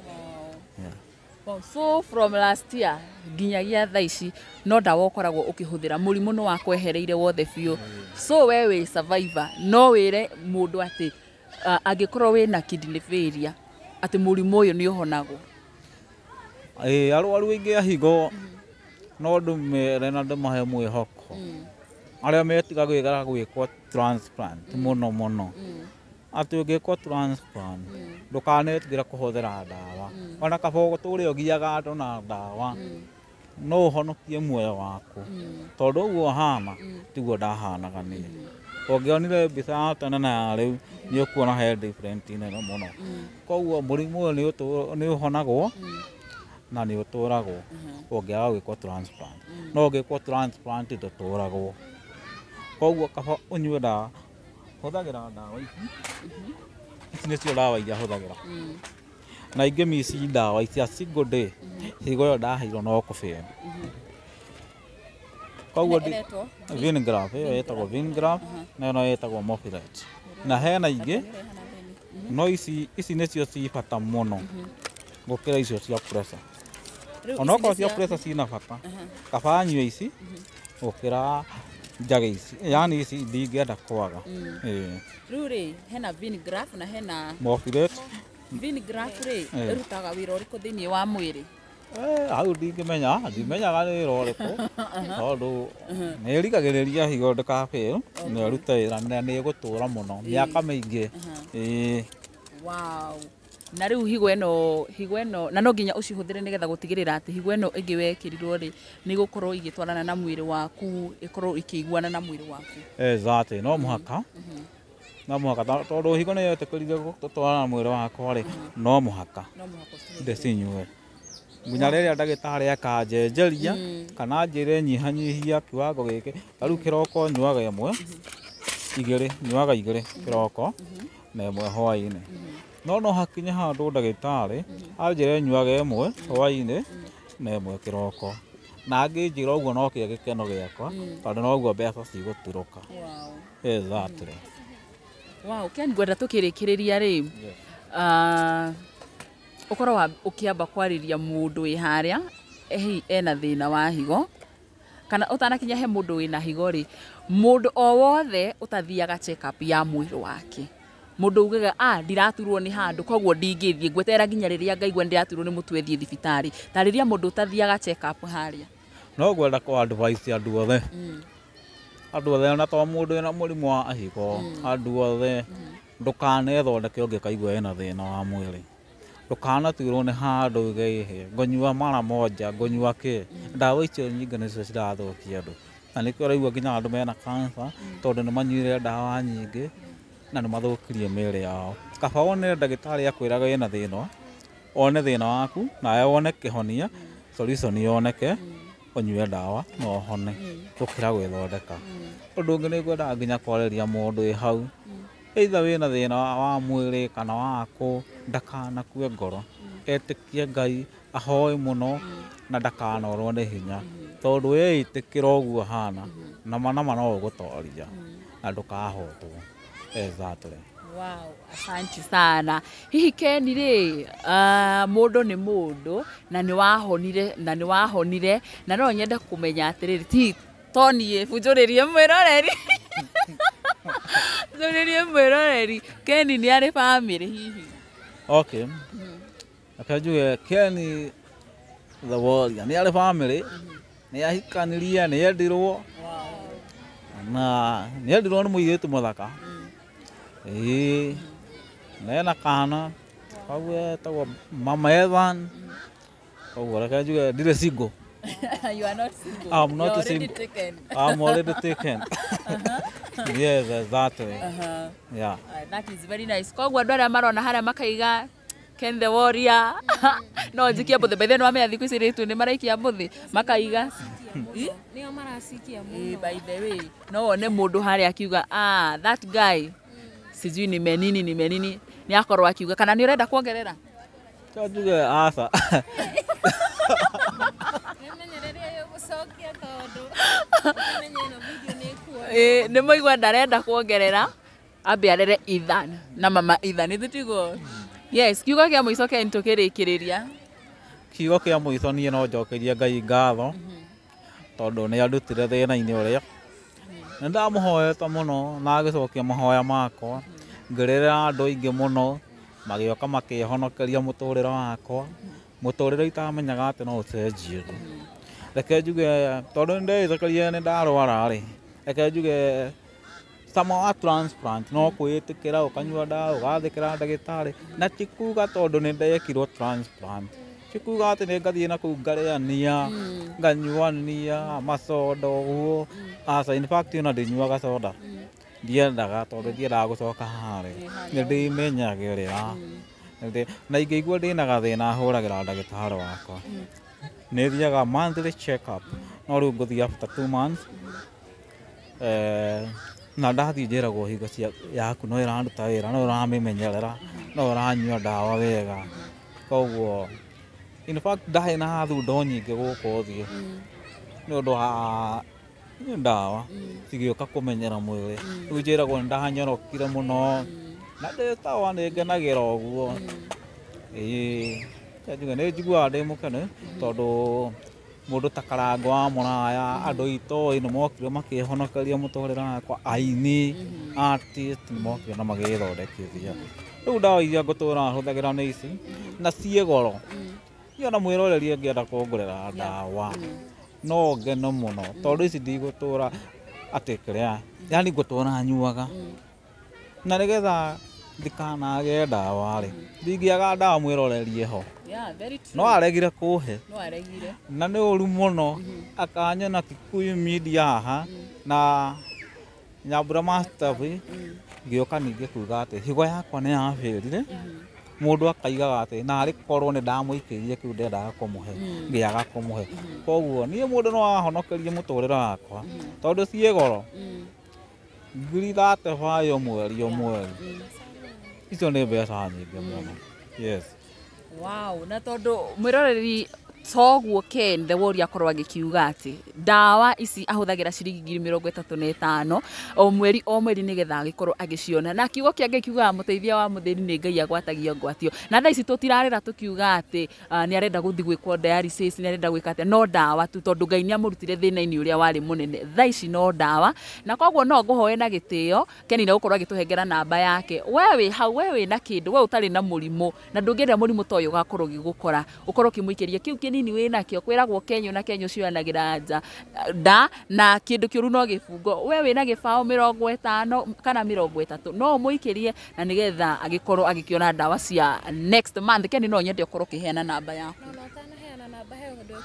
Wow. So from last year nginyagia thaa ici no ndawa ũkoragwo ũkĩhũthĩra, mũrimũ nĩ wakwehereire wothe biũ. So we wĩ survivor, no wĩre mũndũ atĩ angĩkorwo wĩna kidney failure atĩ mũrimũ ũyũ nĩ ũhonagwo? Ĩĩ, arwaru aingĩ a higo no ndĩmere na ndĩmahe mwĩhoko, arĩa metigagĩra gwĩkwo transplant mũno mũno, atĩ ũngĩkwo transplant ndũkanetigĩre kũhũthĩra ndawa, ona kaba ũtũre ũgiaga andũ na ndawa, no ũhonokie muoyo waku, tondũ ũguo ũhana tiguo ndahanaga niĩ. Ũngĩonire mbica ya tene na ya rĩu nĩ ũkuona he different nene mũno. Koguo mũrimũ ũyũ nĩ ũhonagwo na nĩ ũtũragwo ũngĩaga gwĩkwo transplant, no ũngĩkwo transplant ndũtũragwo. Koguo kaba ũnyue ndawa, hũthagĩra ndawa ici, ici nĩcio ndawa iria hũthagĩra, na ingĩ mici ndawa ici a single day, higo ĩyo ndaheirwo no kũbĩa. Koguo Vingraf, ĩyo ĩtagwo Vingraf na ĩno ĩtagwo Mofilet, na hena ingĩ, no ici ici nĩcio ci bata mũno gũkĩra icio cia pressure. Onokorwo cia pressure cina bata, kaba nyue ici gũkĩra njage ici, yani ici ndingĩenda kwaga. Ĩĩ. Rĩu rĩ, hena Vingraf na hena Mofilet. Vingraf rĩ, ĩrutaga wĩra ũrĩkũ thĩinĩ wa mwĩrĩ? Hau ndingĩmenya, ndimenyaga nĩ wĩra ũrĩkũ, tondũ nĩ ĩrigagĩrĩria higo ndĩkafail, na ĩrute wĩra na nĩ ĩgũtũra mũno mĩaka mĩingĩ. Ĩĩ. Wow. Na rĩu higo ĩno, higo ĩno na no nginya ũcihũthĩre nĩgetha gũtigĩrĩra atĩ higo ĩno ĩngĩ wekĩrirwo rĩ, nĩ ĩgũkorwo igĩtwarana na mwĩrĩ waku, ĩkorwo ĩkĩiguana na mwĩrĩ waku. Exactly, no mũhaka, no mũhaka, tondũ higo nĩ yetĩkĩrire gũtwarana na mwĩrĩ wakwa rĩ, no mũhaka No mũhaka ũcihũthĩre. Ndĩcinyue nginya rĩrĩa ndagĩtarĩ akanjenjeria kana anjĩre nyihanyihia kiwango gĩkĩ. Ta rĩu kĩroko nyuaga ĩmwe, igĩrĩ, nyuaga igĩrĩ kĩroko na ĩmwe hwaĩ-inĩ, no no hakinye handũ ndagĩtarĩ anjĩre nyuaga ĩmwe hwaĩ-inĩ na ĩmwe kĩroko, na angĩnjĩra ũguo no kĩo gĩkeno gĩakwa, tondũ noguo mbeca cigũturũka. Exactly. Wow, Ken, ngwenda tũkĩrĩkĩrĩria rĩ, ũkorwo wa ũkĩamba kwarĩria mũndũ wĩ harĩa hihi ena thĩna wa higo, kana ũtanakinya he mũndũ wĩna higo rĩ, mũndũ o wothe ũtathiaga check up ya mwĩrĩ wake. Mũndũ ugaga ndiraturwo nĩ handũ koguo ndingĩthiĩ, ngweterera nginya rĩrĩa ngaigua ndĩraturwo nĩ mũtwe thiĩ thibitarĩ. Tarĩria mũndũ ũtathiaga check up harĩa. No ngwenda kũ advise andũ othe, andũ othe, na to mũndũ wĩna mũrimũ wa higo, andũ othe, ndũkanethondeke ũngĩkaigua wĩna thĩna wa mwĩrĩ. Ndũkanaturwo nĩ handũ uge ĩhĩ ngũnyua mara moja, ngũnyua kĩ. Ndawa icio nyingĩ nĩcio cirathũkia andũ, na nĩkĩo ũraigua nginya andũ mena cancer, tondũ nĩ manyuire ndawa nyingĩ na nĩ mathũkirie mĩĩrĩ yao. Kaba wone ndagĩtarĩ akwĩraga wĩna thĩna, one thĩna waku nawe wone kĩhonia, solution yoneke, ũnyue ndawa na ũhone, gũkĩra gwĩthondeka. Ũndũ ũngĩ nĩ ngwendaga nginya kwarĩria mũndũ wĩ hau, either wĩna thĩna wa mwĩrĩ kana wakũ, ndakanakue ngoro, etĩkie Ngai, ahoe mũno na ndakanorwo nĩ hinya, tondũ weĩtĩkĩra ũguo hana nama nama no ũgũtoria na ndũkahotwo. Exactly. Wow, asante sana. Hihi Ken rĩ, mũndũ nĩ mũndũ na nĩ wahonire, na nĩ wahonire, na no nyende kũmenya atĩrĩrĩ, ti to niĩ bunjũrĩrie mwĩroreri, njũrĩrie mwĩroreri, Ken nĩ arĩ bamĩrĩ hihi? Okay, reke njuge Ken the Warrior nĩ arĩ bamĩrĩ, nĩ ahikanirie, nĩ endirwo, na nĩ endirwo nĩ mũirĩtu mũthaka. Ĩĩ, na ena kana kau etagwo Mama Ethan. Koguo reke njuge ndirĩ single. You are not single. I'm not You're already single. taken. I'm already taken. Yes, exactly. Yeah. That is very nice. Koguo andũ arĩa marona harĩa makaiga Ken the Warrior no njikie mbũthĩ, by the way nĩwamenya thikũ ici rĩtu nĩ maraikia mbũthĩ makaiga. Nĩo maracikia Eh, mũno. by the way, no wone mũndũ harĩa akiuga that guy sijui ni menini ni menini, nĩ akorwo akiuga. Kana nĩ ũrenda kuongerera? Cha njuge aca. Nĩmenyerere gũcokia tondũ ũmenye ĩno video nĩ ĩkuonwo. Nĩ mũigua ndarenda kuongerera, ambe arere Ethan na mama Ethan, ithuĩ tiguo? Yes, kiugo kĩa mũico Ken tũkĩrĩkĩrĩria. Kiugo kĩa mũico niĩ no njokerie Ngai ngatho, tondũ nĩ andutire thĩna-inĩ ũrĩa nĩ ndamũhoete mũno na agĩcokia mahoya makwa, ngĩrĩrĩra andũ aingĩ mũno magĩũka makĩhonokeria mũtũrĩre wakwa, mũtũrĩre itamenyaga atĩ no ũcenjie. Reke njuge tondũ nĩ ndetĩkĩrire nĩ ndarwara rĩ, reke njuge cama wa transplant no kwĩĩtĩkĩra, ũkanyua ndawa, ũgathĩkĩra ndagĩtarĩ, na ti kuga tondũ nĩ ndekirwo transplant ti kuga atĩ nĩ ngathiĩ na kũu ngarĩania nganyuania macoda ũguo. Aca, in fact ona ndinyuaga soda, ndiendaga, tondũ ndiendaga gũcoka harĩa, nĩ ndĩmenyagĩrĩra. Na ingĩigua ndĩna gathĩna hũragĩra ndagĩtarĩ wakwa. Nĩ thiaga monthly check up, no rĩu ngũthiĩ after 2 months. Na ndathiĩ njĩragwo higo cia yaku no ĩraruta wĩra, no ũramĩmenyerera, no ũranyua ndawa wega. Koguo in fact ndarĩ na thundo nyingĩ gũkũ ũthiũ nĩ ũndũ wa ndawa cigĩũka kũmenyera mwĩrĩ. Rĩu njĩragwo nĩ ndanyorokire mũno na ndĩ sawa, nĩ ngenagĩra ũguo. Ĩĩ, njuge nĩ njiguaga ndĩ mũkenu tondũ mũndũ ta Karango wa Mũraya, andũ itoĩ nĩ mokire makĩhonokeria mũtũrĩre wakwa, aini, artist nĩ mokire na magĩthondekithia. Rĩu ndawa iria ngũtũra hũthagĩra nĩ ici na ciĩ goro. Niĩ ona mwĩroreri angĩenda kũngũrĩra ndawa no ngene mũno, tondũ ici ndigũtũra atĩ kĩrĩa, yani ngũtũra nyuaga, na nĩgetha ndikanage ndawa rĩ, ndingĩaga ndawa mwĩroreri ho. Yeah, very true. No aregire kũhe. No aregire. Na nĩ ũru mũno akanyona Kikuyu Media haha na Nyambura Master, ngĩũka ningĩ kuga atĩ higo yakwa nĩ yabĩrire. Mũndũ akaigaga atĩ narĩ korwo nĩ ndamũikĩirie kĩu ndendaga kũmũhe, ngĩaga kũmũhe. Koguo niĩ mũndũ no ahonokerie mũtũrĩre wakwa, tondũ ciĩ goro, 35,000 o mweri o mweri, icio nĩ mbeca nyingĩ mũno, yes. Wow, na tondũ mwĩroreri Toguo Ken the Warrior akorwo agĩkiuga atĩ ndawa ici ahũthagĩra ciringi 35,000 o mweri o mweri nĩgetha agĩkorwo agĩciona. Na kiugo kĩa Ngai kiugaga mũteithia wa mũthĩni nĩ Ngai agwatagia ngwatio. Na thaa ici tũtirarĩra tũkiuga atĩ nĩ arenda gũthiĩ gwĩkwo dialysis, nĩ arenda gwĩka atĩa, no ndawa tu, tondũ Ngai nĩ amũrutire thĩna-inĩ ũrĩa warĩ mũnene. Thaa ici no ndawa, na koguo no ngũhoe na gĩtĩo Ken nĩ gũkorwo agĩtũhengera namba yake. We wĩ hau, we wĩ na kĩndũ, we ũtarĩ na mũrimũ na ndũngĩenda mũrimũ ta ũyũ ũgakorwo ũgĩgũkora, ũkorwo ũkĩmũikĩria kĩu kĩnini wĩ nakĩo. Kwĩragwo kenyũ na kenyũ cioyanagĩra nja nda, na kĩndũ kĩũru no gĩbungo. We wĩna gĩbaũ 50 kana 30 no ũmũikĩrie na nĩgetha agĩkorwo agĩkĩona ndawa cia next month. Ken, no nyende ũkorwo ũkĩheana namba yaku. No ũtanaheana namba, he ũndũ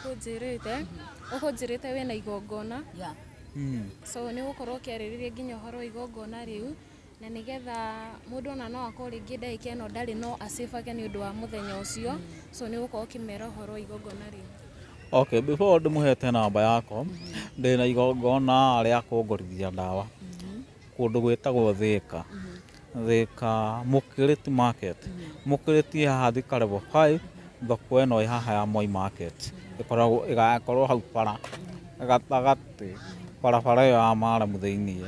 ũkũnjĩrĩte wĩna igongona. So nĩ ũgũkorwo ũkĩarĩrĩria nginya ũhoro wa igongona rĩu, na nĩgetha mũndũ ona no akorwo rĩngĩ ndagĩka ĩno ndarĩ no acĩbage nĩ ũndũ wa mũthenya ũcio. So nĩ ũgũkorwo ũkĩmera ũhoro wa igongona rĩu. Okay, before ndĩmũhete namba yakwa, ndĩna igongona rĩa kũngũrithia ndawa kũndũ gwĩtagwo Thika. Thika Mũkĩrĩti Market. Mũkĩrĩti haha Thika level 5, thoko ĩno ĩ haha ya Moi Market. Ĩkoragwo ĩgakorwo hau bara gatagatĩ, barabara ĩyo ya maramu thĩiniĩ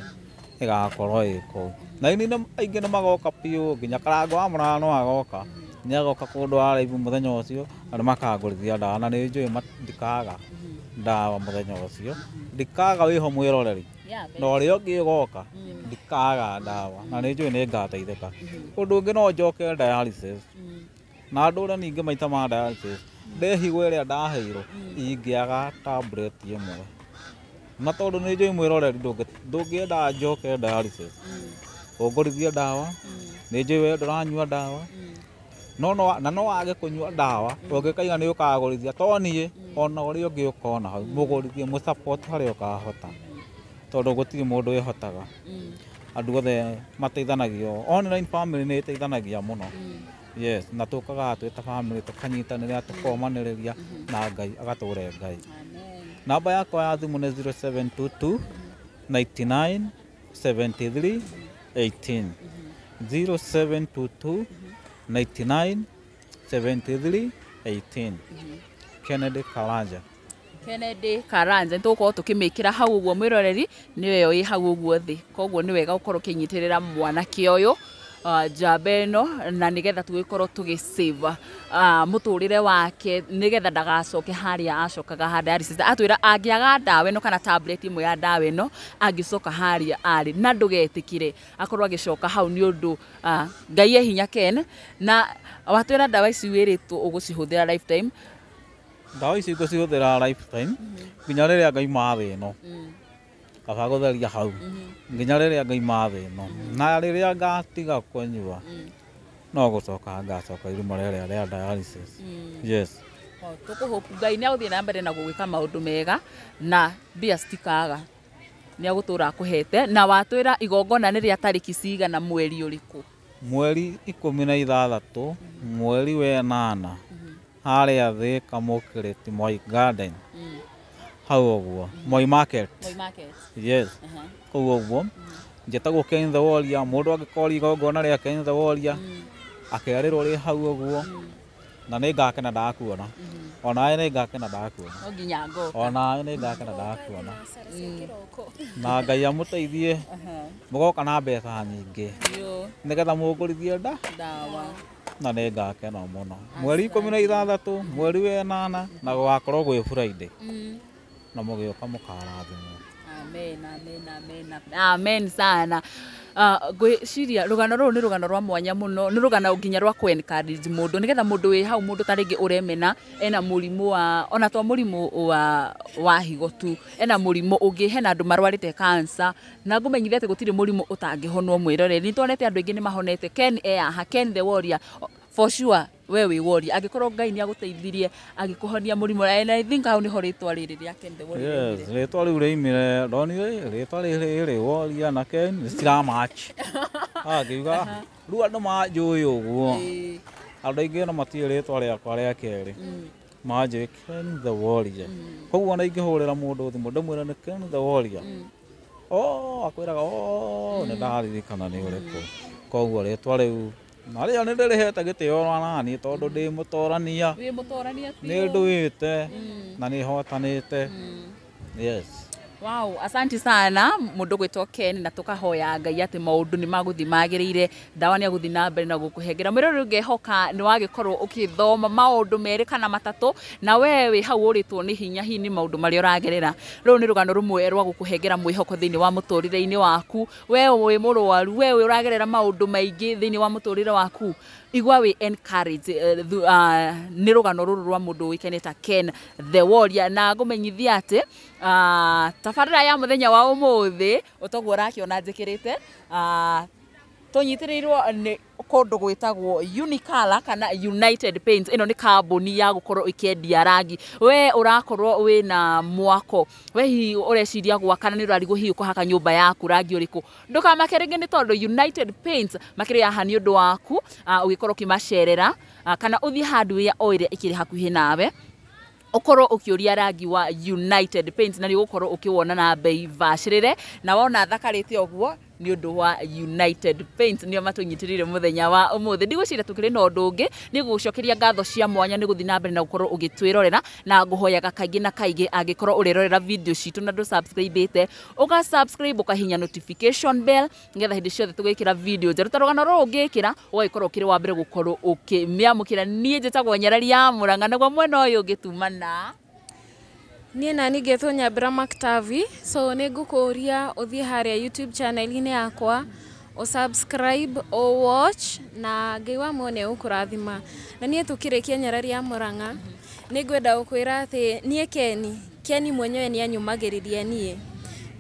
ĩgakorwo ĩ kũu. Na aingĩ nĩ magoka biũ, nginya Karango wa Mũrang'a no agoka. Nĩ agoka kũndũ wa live mũthenya ũcio na nĩ makangũrithia ndawa, na nĩ njũĩ ndikaga ndawa mũthenya ũcio. Ndikaga wĩho mwĩroreri na ũrĩa ũngĩ ũgoka, ndikaga ndawa na nĩ njũĩ nĩ ngateithĩka. Ũndũ ũngĩ no njoke dialysis na ndũre ningĩ maita ma dialysis, ndehigwo ĩrĩa ndaheirwo ingĩaga tablet ĩmwe, na tondũ nĩ njũĩ mwĩroreri ndũngĩenda njoke dialysis, ũngũrithie ndawa. Nĩ njũĩ we ndũranyua ndawa, no na no wage kũnyua ndawa ũngĩkaiga nĩ ũkagũrithia, to niĩ ona ũrĩa ũngĩ ũkona hau mũgũrithie, mũsupport harĩa ũkahota, tondũ gũtirĩ mũndũ wĩhotaga. Andũ othe mateithanagio, online family nĩ ĩteithanagia mũno. Yes, na tũkaga twĩ ta family tũkanyitanĩra, tũkomanĩrĩria na Ngai agatũre Ngai. Namba yakwa ya thimũ nĩ 0722 99 73 18, 0722 99 73 18, Kennedy Karanja. Kennedy Karanja, nĩ tũgũkorwo tũkĩmĩkĩra hau ũguo mwĩroreri, nĩyo ĩ hau ũguo thĩ. Koguo nĩ wega gũkorwo ũkĩnyitĩrĩra mwanake ũyũ, njamba ĩno, na nĩgetha tũgĩkorwo tũgĩ save mũtũrĩre wake, nĩgetha ndagacoke harĩa acokaga ha dialysis. Atwĩra angĩaga ndawa ĩno kana tablet ĩmwe ya ndawa ĩno, angĩcoka harĩa arĩ, na ndũgetĩkĩre akorwo agĩcoka hau, nĩ ũndũ Ngai e hinya. Ken, na watwĩra ndawa ici wĩrĩtwo ũgũcihũthĩra lifetime. Ndawa ici ngũcihũthĩra lifetime nginya rĩrĩa ngaima thĩ ĩno. Kaba gũtheria hau nginya rĩrĩa ngaima thĩ ĩno, na rĩrĩa ngatiga kũnyua no gũcoka ngacoka irima rĩrĩa rĩa dialysis. Yes. Tũkũhope Ngai nĩ agũthiĩ na mbere na gũgwĩka maũndũ mega na mbia citikaga, nĩ agũtũra akũhete. Na watwĩra igongona nĩ rĩa tarĩki cigana, mweri ũrĩkũ? Mweri 16, mweri wa ĩnana, harĩa Thika Mũkĩrĩti Moi Garden, hau ũguo Moi Market. Moi Market. Yes, kũu ũguo. Njĩtagwo Ken the Warrior. Mũndũ angĩkoria igongona rĩa Ken the Warrior, akerĩrwo rĩ hau ũguo, na nĩ ngakena ndakuona. Onawe nĩ ngakena ndakuona. No nginya ngoka. Onawe nĩ ngakena ndakuona. Thinacara cia kĩroko. Na Ngai amũteithie, mũgoka na mbeca nyingĩ nĩgetha mũngũrithie nda ndawa. Na nĩ ngakena mũno mweri 16, mweri wa ĩnana, na gũgakorwo gwĩ Friday, na mũgĩũka mũkarathimwo. Amen, amen, amen, amen sana. Ngwĩciria rũgano rũrũ nĩ rũgano rwa mwanya mũno, nĩ rũgano nginya rwa kũ encourage mũndũ, nĩgetha mũndũ wĩ hau, mũndũ ta rĩngĩ ũremena ena mũrimũ wa, ona to mũrimũ wa higo tu, ena mũrimũ ũngĩ, hena andũ marwarĩte cancer, na ngũmenyithia atĩ gũtirĩ mũrimũ ũtangĩhonwo. Mwĩroreri, nĩ tuonete andũ aingĩ nĩ mahonete. Ken e haha, Ken the Warrior, for sure we wĩ warrior, angĩkorwo Ngai nĩ agũteithirie agĩkũhonia mũrimũ, and I think hau nĩho rĩtwa rĩrĩ rĩa Ken the Warrior Yes, rĩoimire. Rĩtwa rĩu rĩaimire, ndonire rĩtwa rĩrĩ rĩ Warrior na Ken nĩ ciramatch. Ngiuga rĩu andũ manjũĩ ũguo, andũ aingĩ no matiũĩ rĩtwa rĩakwa rĩa kerĩ, manjũĩ Ken the Warrior. Koguo ona ingĩhũrĩra mũndũ thimũ ndĩmwĩre nĩ Ken the Warrior, oh, akwĩraga, oh, nĩ ndaririkana nĩ ũrĩkũ. Koguo rĩtwa rĩu Na rĩo nĩ ndĩrĩhete gĩtĩo nani tondũ ndĩ mũtorania. Wĩ mũtorania Nĩ biũ. ndũĩte na nĩ hotanĩte. Yes. Wow, asante sana mundu gwitwo Ken, na tukahoya Ngai ati maundu ni maguthi magirire, ndawa ni aguthi na mbere na gukuhengera mwira. Riu ngehoka ni wagikorwo ukithoma maundu meri kana matatu, na we wi hau uritwo ni hinya hihi ni maundu maria uragerera. Ruru ni rugano rumwe rwa gukuhengera mwihoko thiini wa muturire-ini waku. We wi murwaru, we wi uragerera maundu maingi thiini wa muturire waku, igua wi encourage nĩ rũgano rũrũ rwa mũndũ ũĩkaine ta Ken the Warrior. Na ngũmenyithia atĩ tabarĩra ya mũthenya wa ũmũthĩ, ũtoguo ũrakĩona njĩkĩrĩte, tũnyitĩrĩirwo nĩ kũndũ gwĩtagwo Unicolour kana United Paints. Ĩno nĩ kambuni ya gũkorwo ĩkĩendia rangi. We ũrakorwo wĩna mwako, we hihi ũreciria gwaka na nĩ ũrarigwo hihi ũkũhaka nyũmba yaku rangi ũrĩkũ, ndũkamake rĩngĩ nĩ tondũ United Paints makĩrĩ haha nĩ ũndũ waku. Ũgĩkorwo ũkĩmacerera kana ũthiĩ hardware o ĩrĩa ĩkĩrĩ hakuhĩ nawe, ũkorwo ũkĩũria rangi wa United Paints na nĩ ũgũkorwo ũkĩwona na bei bacĩrĩre. Na wona thakarĩte ũguo nĩ ũndũ wa United Paints, nĩo matũnyitĩrĩire mũthenya wa ũmũthĩ. Ndigwĩciria tũkĩrĩ na ũndũ ũngĩ, nĩ gũgũcokeria ngatho cia mwanya nĩ gũthiĩ na mbere na gũkorwo ũgĩtwĩrorera, na ngũhoyaga kaingĩ na kaingĩ, angĩkorwo ũrĩrorera video citũ na ndũ subscribe-ĩte, ũga subscribe, ũkahinya notification bell, nĩgetha hĩndĩ ciothe tũgĩkĩra video njerũ ta rũgano rũrũ ũngĩkĩra, ũgagĩkorwo ũkĩrĩ wa mbere gũkorwo ũkĩmĩamũkĩra. Niĩ njĩtagwo Nyarari ya Mũrang'a, naguo mwena ũyũ ũngĩtumana Niĩ nani ngetwo Nyambura Maktavi. So nĩ ngũkũria ũthiĩ harĩa YouTube channel-inĩ yakwa, ũsubscribe, ũwatch, na Ngai wa muoyo nĩ egũkũrathima. Na niĩ tũkĩrĩkia, Nyarari ya Mũrang'a, nĩ ngwenda gũkwĩra atĩ niĩ Keni mwenyewe nĩ anyũmagĩrĩria. Niĩ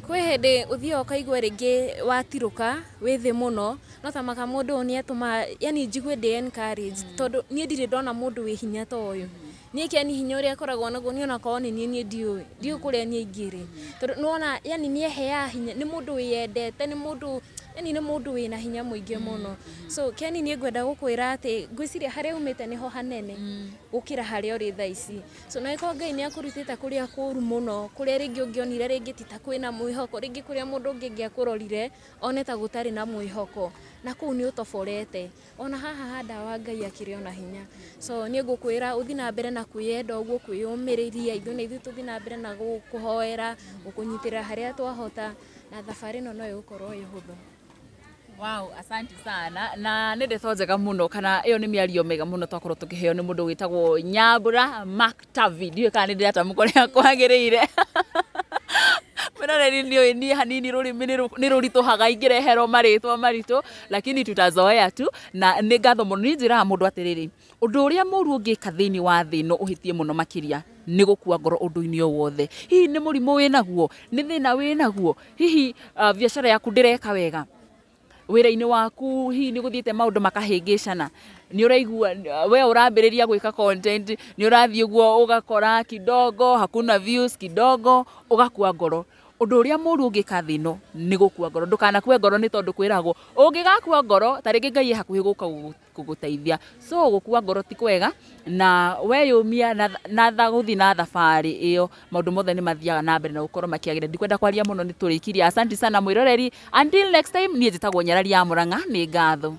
kwĩ hĩndĩ ũthiaga ũkaigua rĩngĩ watirũka wĩ thĩ mũno, no tamaka mũndũ ũyũ nĩ atũmaga yani njigue ndĩ encouraged, tondũ niĩ ndirĩ ndona mũndũ wĩ hinya ta ũyũ. Niĩ Keni hinya ũrĩa akoragwo naguo, niĩ onakorwo nĩ niĩ, niĩ ndiũĩ kũrĩa niĩ ingĩrĩ, tondũ nĩwona yani nĩ eheaga hinya, nĩ mũndũ wĩyendete, nĩ mũndũ yani nĩ mũndũ wĩna hinya mũingĩ mũno. So Keni, niĩ ngwenda gũkwĩra atĩ ngwĩciria harĩa umĩte nĩho hanene gũkĩra harĩa ũrĩ thaa ici. So na ĩkorwo Ngai nĩ akũrutĩte kũrĩa kũru mũno, kũrĩa rĩngĩ ũngĩonire rĩngĩ ti ta kwĩna mwĩhoko, rĩngĩ kũrĩa mũndũ ũngĩ angĩakũrorire one ta gũtarĩ na mwĩhoko, na kũu nĩ ũtoborete, ona haha ha ndawa Ngai akĩrĩ ona hinya. So niĩ ngũkwĩra ũthiĩ na mbere na kwĩyenda ũguo, kwĩyũmĩrĩria. Ithuĩ na ithuĩ tũthiĩ na mbere na gũkũhoera, gũkũnyitĩrĩra harĩa twahota, na thabarĩ ĩno no ĩgũkorwo ĩ hũthũ. Wow, asante sana. Na nĩ ndeto njega mũno, kana ĩyo nĩ mĩario mĩega mũno twakorwo tũkĩheo nĩ mũndũ wĩtagwo Nyambura Maktavi. Ndiũĩ kana nĩ ndĩratamũka ũrĩa kwagĩrĩire. Mwĩroreri, nĩũĩ niĩ hanini rũrĩmĩ nĩ rũritũhaga ingĩreherwo marĩtwa maritũ, lakini tutazoea tu. Na nĩ ngatho mũno. Niĩ njĩraga mũndũ atĩrĩrĩ, ũndũ ũrĩa mũru ũngĩka thĩinĩ wa thĩ ĩno ũhĩtie mũno makĩria nĩ gũkua ngoro ũndũ-inĩ o wothe. Hihi nĩ mũrimũ wĩnaguo, nĩ thĩna wĩnaguo, hihi biacara yaku ndĩreka wega wĩra-inĩ waku, hihi nĩ gũthiĩte maũndũ makahĩngĩcana, nĩ ũraigua we ũrambĩrĩria gwĩka content, nĩ ũrathiĩ ũguo ũgakora kidogo hakuna views, kidogo ũgakua ngoro. Ũndũ ũrĩa mũru ũngĩka thĩ ĩno nĩ gũkua ngoro. Ndũkanakue ngoro, nĩ tondũ kwĩragwo ũngĩgakua ngoro ta rĩngĩ Ngai e hakuhĩ gũka gũgũteithia. So gũkua ngoro ti kwega, na weyũmia na gũthiĩ na thabarĩ ĩyo, maũndũ mothe nĩ mathiaga na mbere na gũkorwo makĩagĩra. Ndikwenda kwaria mũno, nĩ tũrĩkirie. Asante sana mwĩroreri, until next time. Niĩ njĩtagwo Nyarari ya Mũrang'a, nĩ ngatho.